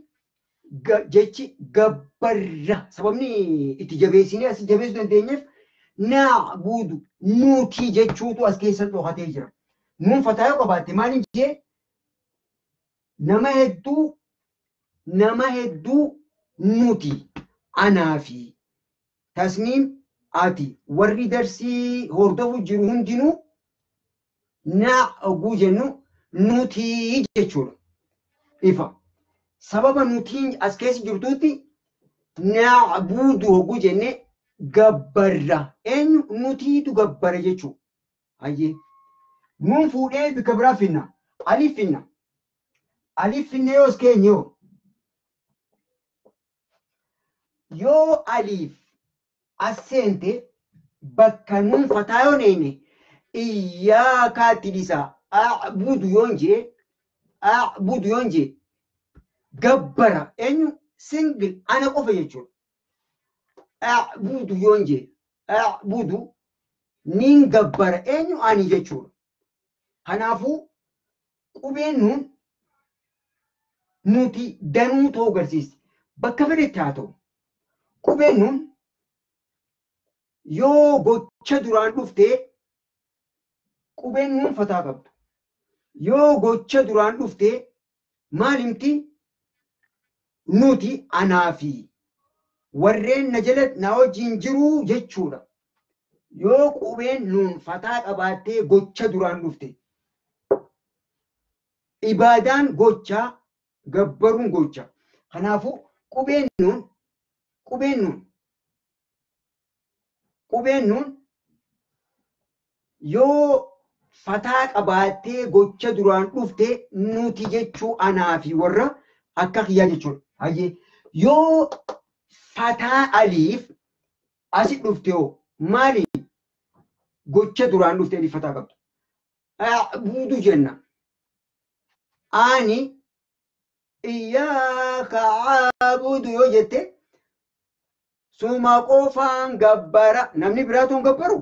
jechi gabbarra sababni itti jabeessinee as jabeessuu dandeenyeef naa buudu nuti jechuutu as keessa dhokatee jira. Nuun fataa yoo qabaatte maaliin jee nama hedduu nuti anaa fi tasniim ati warri darsii hordofu jiru hundinuu naa oguu jennu nuti jechuudha. Ifa. Sababa nutiin as keessa jirtuutti naa buudu oguu jenne gabbarra. Eenyu nutiitu gabbara jechuudha. Hayyee. Nuun fuudhee bikka biraa finna. Aliif finna. Aliif finna yoo as keenye yoo. Yoo aliif as seente bakka nuun fataa yoo neene iyyaakaatti dhiisa. A'budu yoon jee a'budu yoon jee gabbara eenyu singil ana qofa jechuudha. A'budu yoon jee a'budu nin gabbara eenyu ani jechuudha. Kanaafuu qubeen nuun nuti danuu ta'uu agarsiisti. Bakka fedhetti haa ta'u. Qubeen nuun yoo gocha duraan dhuftee qubeen nuun fataa qabdu. Yoo gocha duraan dhuftee maal himti? Nuti anaa fi warreen na jala na wajjin jiruu jechuudha. Yoo qubeen nuun fataa qabaattee gocha duraan dhufte. Ibaadaan gocha gabbaruun gocha. Kanaafuu qubeen nuun yoo fataa qabaattee gocha duraan dhufte nuti jechuu anaa fi warra akka kiyyaa jechuudha. Hayyee yoo fataa aliif asi dhufte hoo maali gocha duraan dhufte aliif fataa qabdu? A'budu jenna. Ani iyyaaka a'budu yoo jette suma qofaan gabbara namni biraatu hin gabbaru.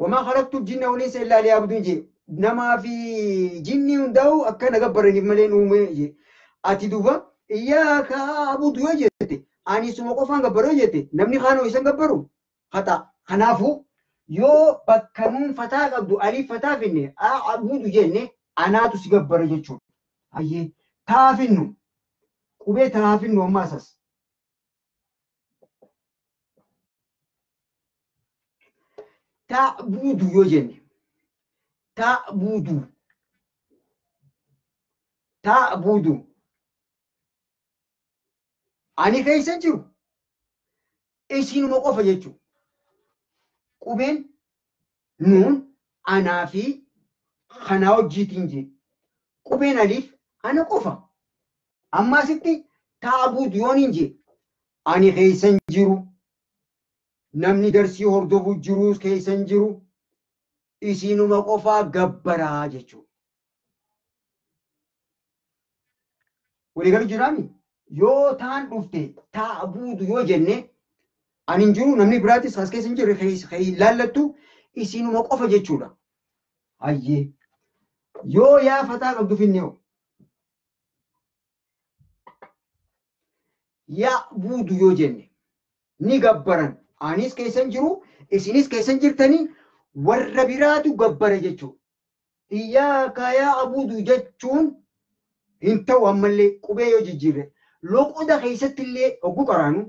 Wamaa khalaqtu jinna wal insa illaa liya'budun jee namaa fi jinni hundaa'u akka na gabbaraniif malee uume jee. Ati duuba iyyaaka a'budu yoo jette ani suma qofaan gabbara yoo jette namni kaanoo isan gabbaru hata. Kanaafuu yoo bakka nuun fataa qabdu aliif fataa finne a'budu jenne anaatu si gabbara jechuudha. Hayyee taa finnu qubee taa finnu ammaa asas. Ta'budu yoo jenne ta'budu ta'budu ani keessa jiru isinuma qofa jechuudha. Qubeen nuun anaa fi kanaa wajjiitiin jee qubeen aliif ana qofa. Amma asitti ta'budu yoon hin jee ani keessa hin jiru. Namni darsii hordofu jiruus keessa hin jiru. Isinuma qofaa gabbaraa jechuudha. Waliigalu jiraami? Yoo taan dhufte ta'budu yoo jenne ani hin jiru namni biraatis as keessa hin jirre hin laallattu isinuma qofa jechuudha. Hayyee yoo yaa fataa qabdu finne hoo yaa buudu yoo jenne ni gabbaran. Anis keessa hin jiru isinis keessa hin jirtanii warra biraatu gabbara jechuudha. Iyyaaka yaa abudu jechuun Hin ta'u ammallee qubee yoo jijjiirre loqoda keessatti illee hogguu qaraanu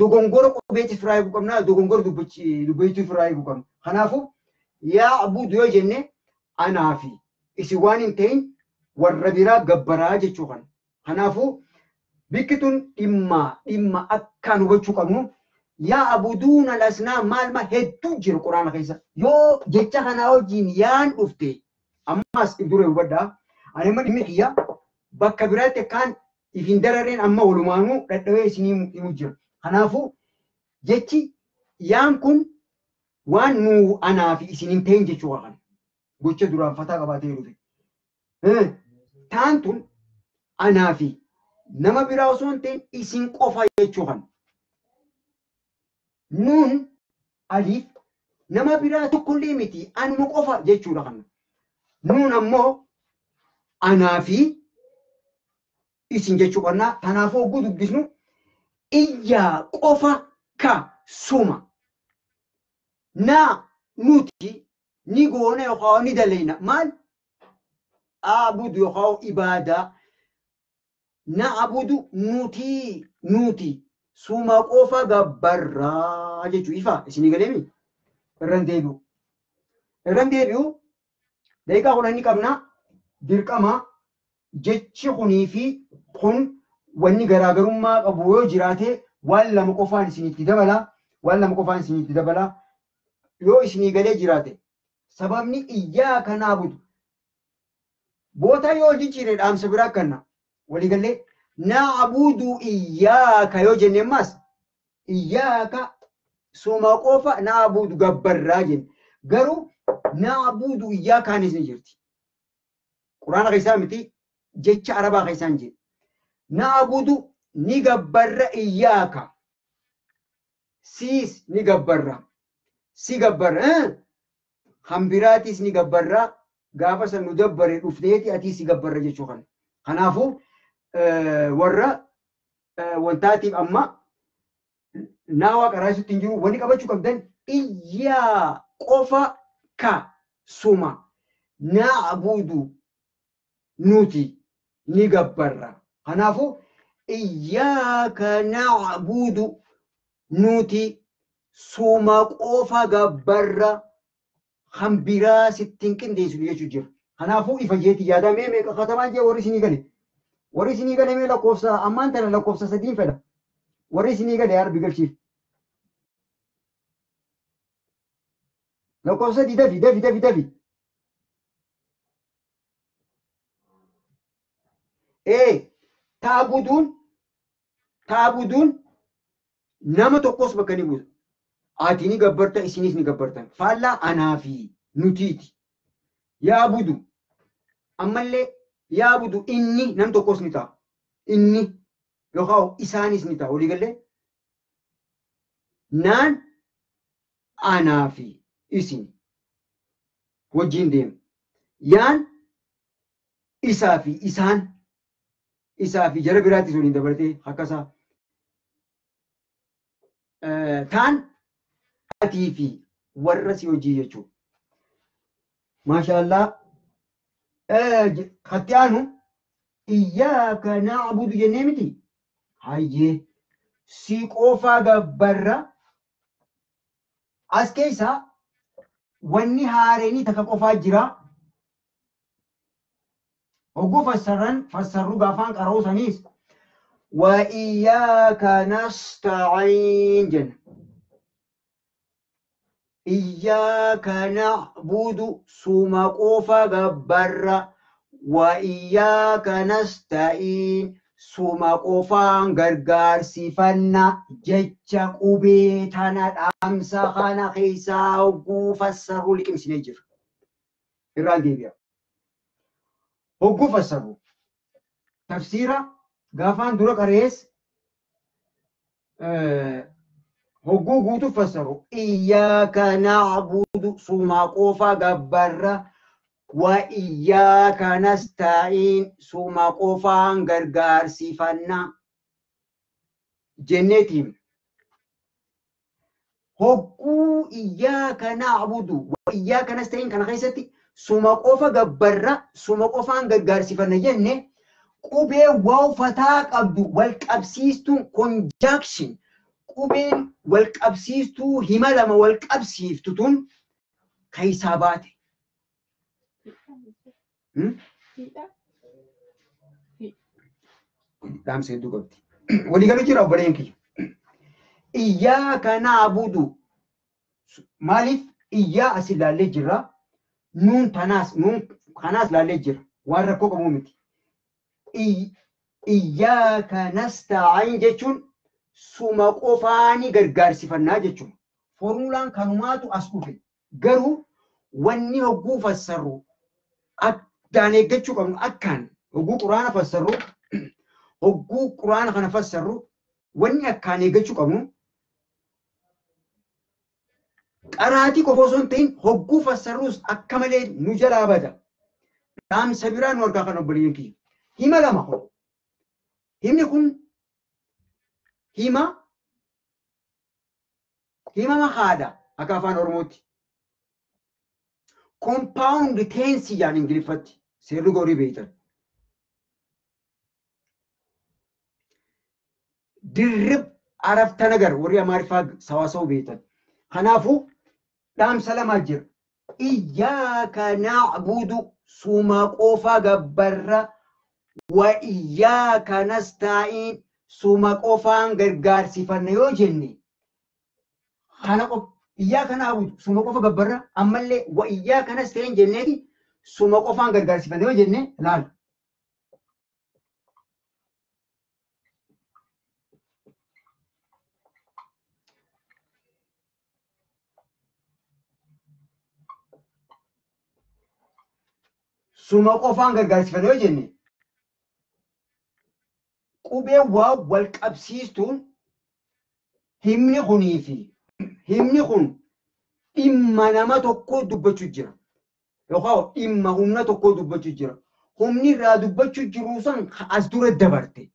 dogongora qubeetti firaa eeguu qabna, dogongora dubbachiituu firaa eeguu qabna. Kanaafuu yaabudu yoo jenne anaa fi isin waan hin ta'in warra biraa gabbaraa jechuu kana. Kanaafuu bikki tun dhimma akkaan hubachuu qabnu yaabuduuna lasnaa maal ma hedduu jiru quraana keessa. Yoo jecha kanaa wajjin yaan dhufte ammas dura hubadhaa. Ani amma dhimmi kiyya bakka biraatti akkaan ifin darareen amma walumaanuu dhadhawee isinii himu jira. Kanaafuu jechi yaan kun waan nu anaa fi isin hin ta'in jechuu kana. Gocha duraan fataa qabaatee dhufe. Taan tun anaa fi nama biraa osoo hin ta'in isin qofa jechuu kana. Nuun aliif nama biraa tokkollee miti anuma qofa jechuudha kana. Nuun ammoo anaa fi isin jechuu qabna. Kanaafuu hogguu dubbisnu iyyaa qofa ka suma. Na nuti ni goona yookaan ni dalayna. Maal? Aabudu yookaan ibaadaa. Na abudu nuti suma qofa gabbarraa jechuu ifa isinii galeemi? Irran deebi'u. Irran deebi'u daqiiqaa 10 ni qabna. Dirqama jechi kunii fi kun wanni garaagarummaa qabu yoo jiraate waan lama qofaan isinitti dabala. Waan lama qofaan isinitti dabala. Yoo isinii galee jiraate sababni iyyaaka naabudu boota yoo jijjiire dhaamsa biraa kenna. Waliigallee naabudu iyyaaka yoo jenne ammas iyyaaka suma qofa naabudu gabbarraa jenne. Garuu naabudu iyyaakaanis ni jirti. Quraana keessaa miti jecha arabaa keessaan jedhe. Naabudu ni gabbarra iyyaaka. Siis ni gabbarra. Si gabbarra. Hambiraatis ni gabbarra. Gaafa san nu dabbare dhufneeti atii si gabbarra jechuu kana. Kanaafuu warra wantaatiif amma naawaa qaraasutti hin jiru wanni qabachuu qabdan iyyaa qofa ka suma naabudu nuti ni gabbarra. Kanaafuu iyyaaka naabudu nuti suma qofa gabbarra kan biraa sitti hin qindeessinu jechuu jira. Kanaafuu ifa jeeti yaadamee meeqa katamaan jee warri isinii gale. Warri isinii gale mee lakkoofsa ammaan tana lakkoofsa 3 fedha. Warri isinii gale yaa Rabbi galchiif. Lakkoofsa 3 dafi dafi dafi dafi. Taabuduun nama tokkos bakka ni buusa. Ati ni gabbarta isinis ni gabbartan. Faallaa anaa fi nutiiti. Yaabudu ammallee yaabudu inni nam tokkos ni ta'a. Inni yookaan isaanis ni ta'a. Waliigallee naan anaa fi isin wajjin deema. Yaan isaa fi isaan isaa fi jara biraattis waliin dabalatee akkasaa. Taan atii fi warra si hojii jechuudha. Maashaallah. Hatti aanu iyyaaka na'budu jennee miti. Hayyee si qofa gabbarra as keessa wanni haareenii takka qofaa jira. Hogguu fassarru gaafaan qara'uu saniis wa iyyaaka nasta'iin jenna. Iyyaaka na'budu suma qofa gabbarra wa iyyaaka nasta'iin suma qofaan gargaarsifanna jecha qubee tana dhaamsa kana keessaa hogguu fassarru liqimsinee jira. Irraan deebi'a. Hogguu fassarru tafsiira gaafaan dura qarees hogguu guutuu fassaru iyyaaka na'budu suma qofa gabbarra wa iyyaaka nasta'iin suma qofaan gargaarsifanna jenneetiin hogguu iyyaaka na'budu wa iyyaaka nasta'iin kana keessatti suma qofa gabbarra suma qofaan gargaarsifanna jenne Qubee waaw fataa qabdu wal qabsiistuun conjunction qubeen wal qabsiistuu hima lama wal qabsiiftu tun keessaa baate. Dhaamsa hedduu qabdi. Waliigaluu jira obboleen kiyya. Iyyaaka na'budu maaliif iyyaa as ilaallee jirra. Nuun tanaas nuun kanaas ilaallee jira. Waan rakkoo qabu miti. Iyyaaka nasta'in jechuun suma qofaani gargaarsifannaa jechuudha. Formulaan kanumaatu as dhufe. Garuu wanni hogguu fassarru addaan eeggachuu qabnu akkaan hogguu quraana fassarru hogguu quraana kana fassarru wanni akkaan eeggachuu qabnu qaraatii qofa osoo hin ta'in hogguu fassarrus akka malee nu jalaa bada. Dhaamsa biraa nu argaa kan obboleeyyan kiyya. Hima lama kun. Himni kun hima makaadha akka afaan Oromootti. Compound tense jedhan Ingiliffatti seerri gorii beektan. Dirrib arafta nagar warri Amaariffaa sawaasawuu beektan. Kanaafuu dhaamsa lamaa jira. Iyyaaka na'budu suma qofa gabbarra wa iyyaaka nasta'iin suma qofaan gargaarsifanna yoo jenne kana qofa iyyaaka na'budu suma qofa gabbarra ammallee wa iyyaaka nasta'iin jenneeti suma qofaan gargaarsifanna yoo jenne laal. Suma qofaan gargaarsifanna yoo jenne qubee waa wal qabsiistuun himni kunii fi himni kun dhimma nama tokkoo dubbachuu jira. Yookaan dhimma humna tokkoo dubbachuu jira. Humni irraa dubbachuu jiru san as dura dabarte.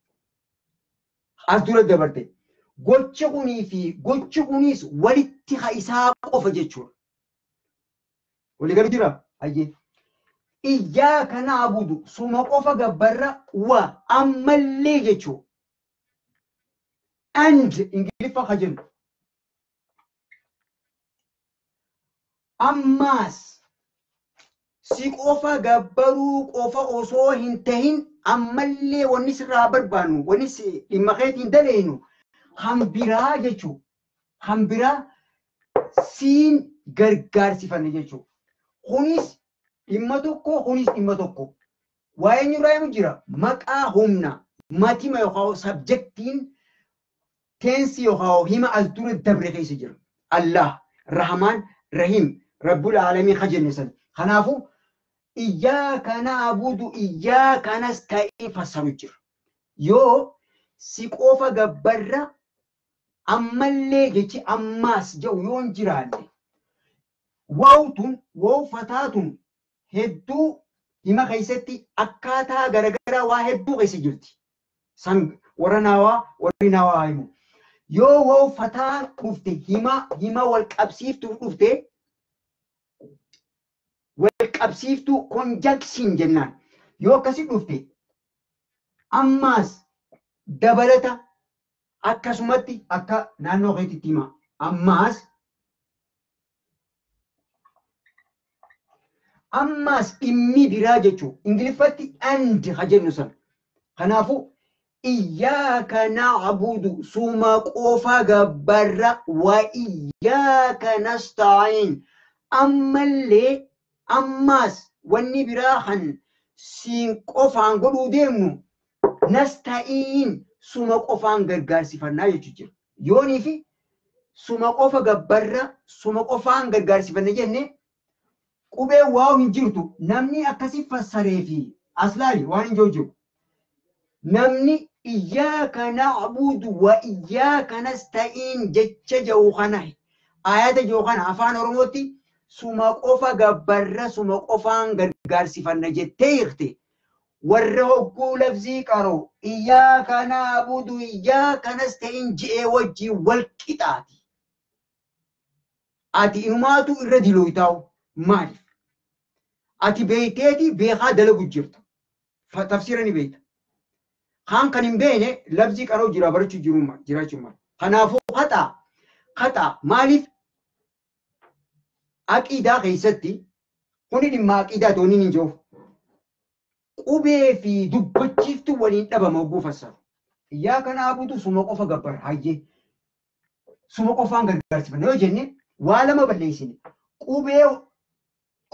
As dura dabarte. Gochi kunii fi gochi kunis walitti isaa qofa jechuudha. Waliigalu jira? Hayyee. Iyyaaka na'budu suma qofa gabbarra wa ammallee jechuudha. And Ingiliffa ka jennu. Ammaas si qofa gabbaruu qofa osoo hin tahin ammallee wanni sirraa barbaannu wanni dhimma keetiin daleynu kan biraa jechuudha. Kan biraa siin gargaarsifanne jechuudha. Kunis dhimma tokko kunis dhimma tokko. Waa'ee eenyurraa himu jira. Maqaa humna matima yookaan sabjektiin teensi yookaan hima as dura dabre keessa jira. Allah, Rahmaan, Rahim, Rabbul Aalamiin ka jenne san. Kanaafuu iyyaaka na'budu iyyaaka nasta'iin fassaru jira. Yoo si qofa gabbarra ammallee jechi ammaas jedhu yoo hin jiraanne waawtun waaw fataatun hedduu hima keessatti akkaataa garagaraa waa hedduu keessa jirti. San warra naawaa warri naawaa himu. Yoo waaw fataa dhufte hima wal qabsiiftuu dhufte wal qabsiiftuu conjunction jennaan. Yoo akkasi dhufte ammaas dabalata akkasumatti akka naannoo keetitti hima. Ammaas ammaas dhimmi biraa jechuudha. Ingiliffatti and ha jennu sana. Kanaafuu iyyaaka na'budu suma qofa gabbarra wa iyyaaka nasta'iin ammallee ammaas wanni biraa kan siin qofaan godhuu deemnu nasta'iin suma qofaan gargaarsifannaa jechuudha jira. Yoonii fi suma qofa gabbarra suma qofaan gargaarsifanna jenne qubee waa hin jirtu namni akkasi fassaree fi as laali waan hin jiru. Namni iyyaaka na'budu wa iyyaaka nasta'iin jecha jedhu kana ayata jedhu kana afaan Oromootti suma qofa gabbarra suma qofaan gargaarsifanna jettee hiikte. Warra hogguu labsii qaroo iyyaaka na'budu iyyaaka nasta'iin je'ee wajjin wal qixaati. Ati inumaatu irra dilooytaa'u maaliif? Ati beekteeti beekaa dalagu jirta. Tafsiira ni beekta. Kaan kan hin beekne labzii qaroo jira barachuu jiruma jiraachuu mala. Kanaafuu haxaa haxaa maaliif aqiidaa keessatti kuni dhimma aqiidaa tooniin hin jiru. Qubee fi dubbachiiftuu waliin dhabama hogguu fassaru. Iyyaaka na'budu suma qofa gabbara hayyee. Suma qofaan gargaarsifanna yoo jenne waa lama balleessine. Qubee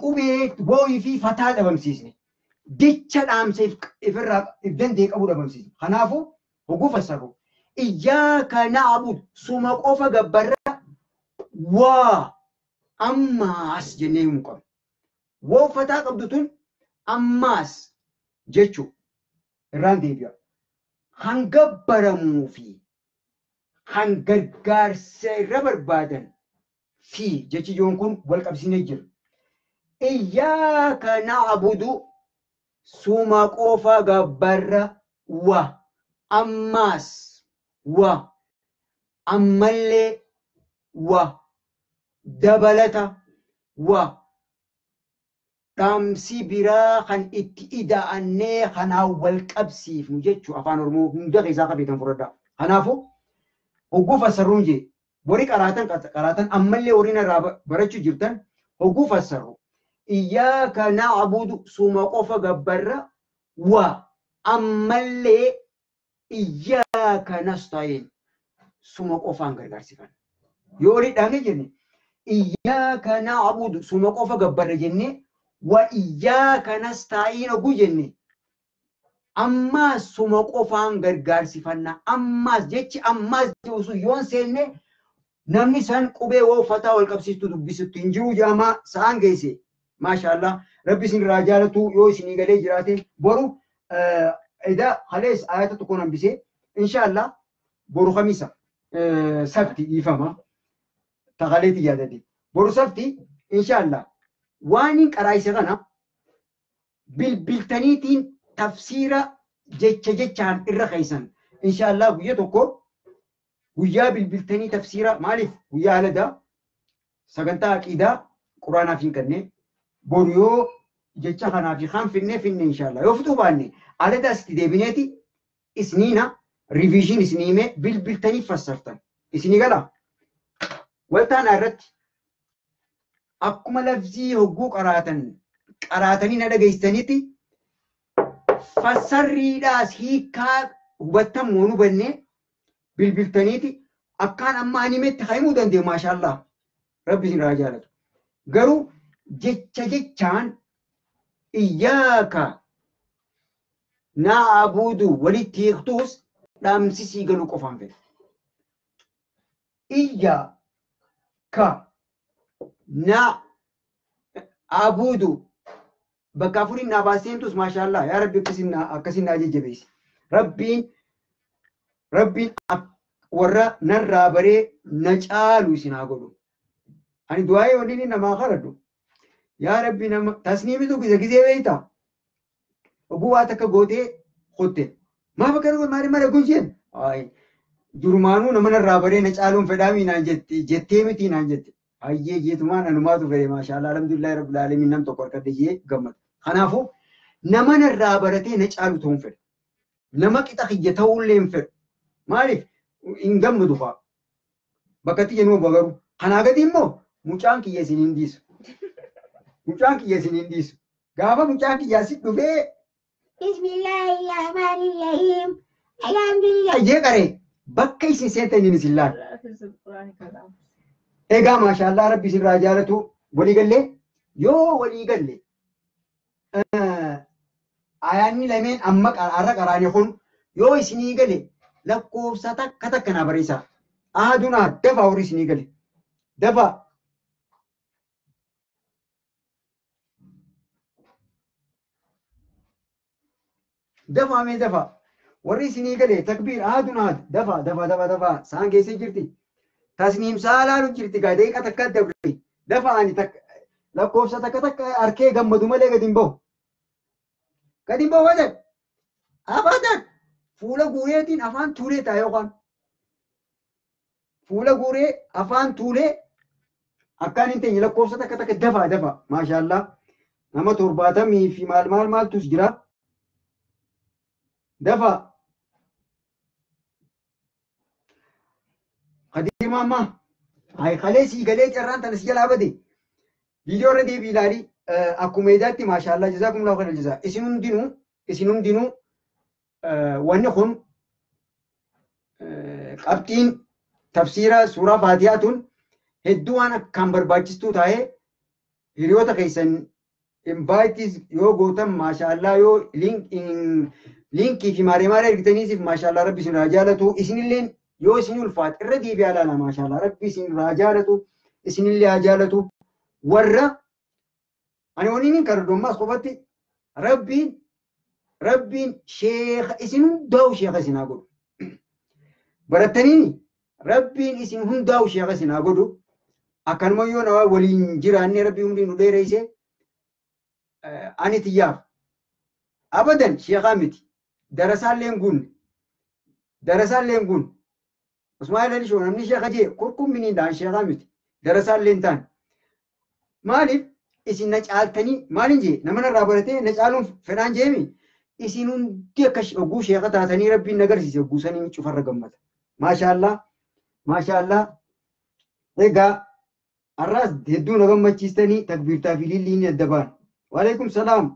qubee wooyii fi fataa dhabamsiisne. Dicha dhaamsa ifirraa if danda'e qabu dhabamsiisne. Kanaafuu hogguu fassaru. Iyyaaka na'budu suma qofa gabbarra waa ammaas jennee himuu qabna. Woo fataa qabdu tun ammaas jechuu irraan deebi'a. Kan gabbaramuu fi kan gargaarsa irra barbaadan fi jechi ijoon kun wal qabsiisnee jira. Iyyaaka na'budu suma qofa gabbarra wa ammaas wa ammallee wa dabalata wa dhaamsi biraa kan itti ida'annee kanaan wal qabsiifnu jechuu afaan Oromoo hunda keessaa qabeetan fudhadhaa. Kanaafuu hogguu fassarruun jee warri qaraatan qaraatan ammallee warri narraa barachuu jirtan hogguu fassarru. Iyyaaka na'budu suma qofa gabbarra wa ammallee iyyaaka nasta'iin suma qofaan gargaarsifanna. Yoo walii dhaabne jenne iyyaaka na'budu suma qofa gabbarra jennee wa iyyaaka nasta'iin hogguu jenne ammaas suma qofaan gargaarsifanna. Ammaas jechi ammaas jedhu sun yoon seenne namni san qubee woo fataa wal qabsiistu dubbisutti hin jiru jaamaa sa'aan geesse. Maashaallah rabbi isin irraa jaalatu yoo isinii galee jiraate boru edaa halees ayata tokko hambisee inshaallah boru kamisa sabti dhiifama tagaleeti yaadate boru sabti inshaallah waan hin qaraayise kana bilbiltaniitiin tafsiira jecha jechaan irra keessan inshaallah guyya tokko guyyaa bilbiltanii tafsiira maaliif guyyaa haladaa sagantaa aqiidaa quraanaaf hin kennee boru yoo jecha kanaa fi kan finne finne inshaallah yoo fixuu baanne aladaa asitti deebineeti isniina riviizhin isinii himee bilbiltanii fassartan isinii gala waltaanaa irratti akkuma lafzii hogguu qaraatan qaraatanii na dhageessanitti fassarriidhaas hiikaa hubattan moo nu hubanne bilbiltaniiti akkaan amma ani himetti haa himuu danda'u maashaallah rabbi isin irraa jaalatu garuu jecha jechaan iyyaaka na'budu walitti hiiktuus dhaamsisii galuu qofaan fedha. Iyyaaka na'budu bakka afuriin naa baaseentus maashaallah yaa rabbi akkasin naa jajjabeessi. Rabbiin rabbiin warra narraa baree na caalu isin haa godhu. Ani du'aa'ee waliin namaa kadhadhu. Yaa rabbi nama tasniimitu gise gisee beeyta. Oguu waa takka gootee kotte. Maaf akka godhe maali mara gunsheen? Durumaanuu nama narraa baree na caaluun fedhaamii naan jette jettee miti naan jette. Hayyee jeetumaan anumaatu fedhe maashaallah alhamdulillahi rabbil aalamiin nam tokko harkadhe jee gammada. Kanaafuu nama narraa baratee na caalu ta'uun fedha. Nama qixa kiyya ta'uullee hin fedhu. Maaliif hin gammadu fa'aa. Bakka itti jennu garuu. Kanaa gadi immoo mucaan kiyya isin hin dhiisu. Mucaan kiyya isin hin dhiisu. Gaafa mucaan kiyya asit dhufee Bismillahirrahmanirrahim. Alhamdulillah jee qaree bakka isin seentan inni isin laala. Egaa maashaallah rabbi isin irraa jaalatu walii gallee yoo walii galle ayaanni lameen amma har'a qaraane kun yoo isinii gale lakkoofsa takka takka naa barreessaa. Ahaduun ahad dafaa horii isinii gale. Dafaa. Dafaa mee dafaa. Warri isinii gale takbiir ahadun ahad dafaa dafaa dafaa dafaa saan geessee jirti. Tasniim saalaalu jirti gaa deeqa takka dabre. Dafaa ani lakkoofsa takka takka harkee gammadu malee gadi hin bahu. Gadi hin bahu abadan. Abadan. Fuula guureetiin afaan tuulee ta'a yookaan. Fuula guuree afaan tuulee akkaan hin teenye lakkoofsa takka takka dafaa dafaa maashaallah nama 70 fi maal maal maaltus jira. Dafaa. Khadiir Maammaa hay kalee sii galee carraan tana si jalaa bade. Viidiyoo irra deebii ilaali. Akkuma edaatti maashaallah jazaakumullahu khairal jazaa. Isin hundinuu wanni kun qabxiin tafsiira suuraa Faatihaa tun hedduu waan akkaan barbaachistuu taa'ee hiriyoota keessan invite yoo gootan, maashaallah, yoo linkii fi maaree maaree ergitaniisiif, maashaallah, rabbi isin irraa jaalatu. Isinilleen yoo isin ulfaate irra deebi'aa ilaala. Maashaallah, rabbi isin irraa jaalatu, isinillee haa jaalatu. Warra ani waniin hin karaddommaas qofatti rabbiin sheeka isin hundaa'u sheeka isin haa godhu. Barattaniini rabbiin isin hundaa'u sheeka isin haa godhu. Akkanuma yoo nama waliin jiraanne rabbi umrii nu dheereyse. Ani tiyyaaf abadan sheekaa miti, darasaallee hin guunne, darasaallee hin guunne. Usmaan Ali Shoo namni sheeka jee kurkumminiin dhaan sheekaa miti, darasaallee hin taane. Maaliif isin na caaltanii maalin jee nama narraa baratee na caaluun fedhaan jeemi. Isin hundi akka hogguu sheeka taatanii rabbiin na agarsiise hogguu sanii cufarra gammada. Maashaallah, maashaallah. Egaa har'aas hedduu na gammachiistanii takbiirtaa fi lilliin adda ba'an. Waalaikum salaam.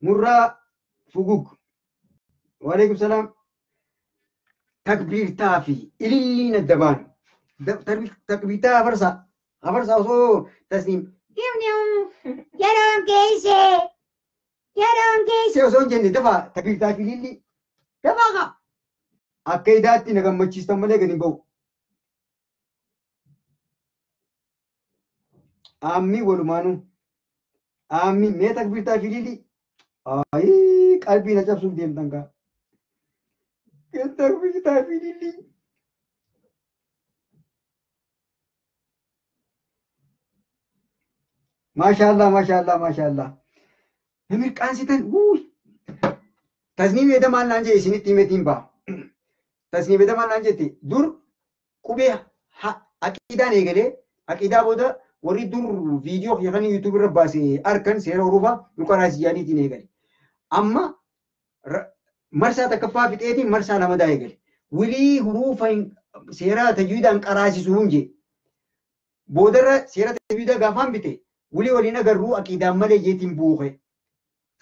Murraa fugug. Waalaikum salaam. Takbiirtaa fi ililliin adda ba'an. Takbiirtaa hafarsaa. Hafarsaa osoo tasniim. Yeroon geesse. Yeroon geesse osoo hin jenne dafaa takbiirtaa fi ilillii. Dafaa kaa. Akka idaatti na gammachiistan malee gadi hin ba'u. Aammi walumaanuu. Aammi mee takbiirtaa fi ilillii. Ayii, qalbii na cabsuuf deemtan kaa. Takbiirtaa fi ilillii. Maashaallah, maashaallah, maashaallah. Na mirqaansitan wuuy. Tasniim eeda maal naan jee isinitti himetiin ba'a. Tasniim eeda maal naan jette? Dur qubee aqiidaan eegalee, aqiidaa booda warri dur viidiyoo kan YouTube irra baase arkan seera hurufa nu qaraasiyyaaniitiin eegale. Amma marsaa takkaffaa fixeetiin marsaa lamadaa eegale. Wilii hurufa seera tajwiidaan qaraasisuu hin jee. Boodarra seera tajwiidaa gaafaan bite wilii waliin agarruu aqiidaan malee jeetiin buuqe.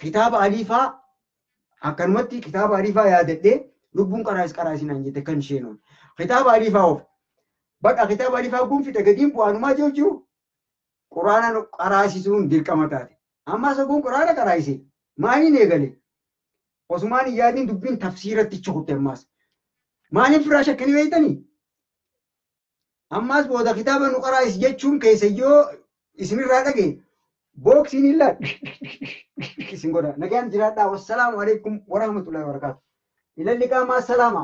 Kitaaba aliifaa akkanumatti kitaaba aliifaa yaadadhee lubbuun qaraas qaraasinaan jette kan isheen. Kitaaba aliifaa of. Bakka kitaaba aliifaa kun fixe gadiin bu'aanumaa jiru jiru. Quraana qaraasisuun dirqama taate. Ammas kun quraana qaraasise. Maaliin eegale? Osumaan hin yaadin dubbiin tafsiiratti chukutte ammas. Maaliif firaa shakkanii beektanii? Ammas booda kitaaba nu qaraasi jechuun keessa yoo isinirraa dhagaye booksiin hin laal isin godha. Nagaan jiraadhaa. Wassalaamu alaikum warahmatullahi wabarakatuh. Ilalli qaamaa salaama.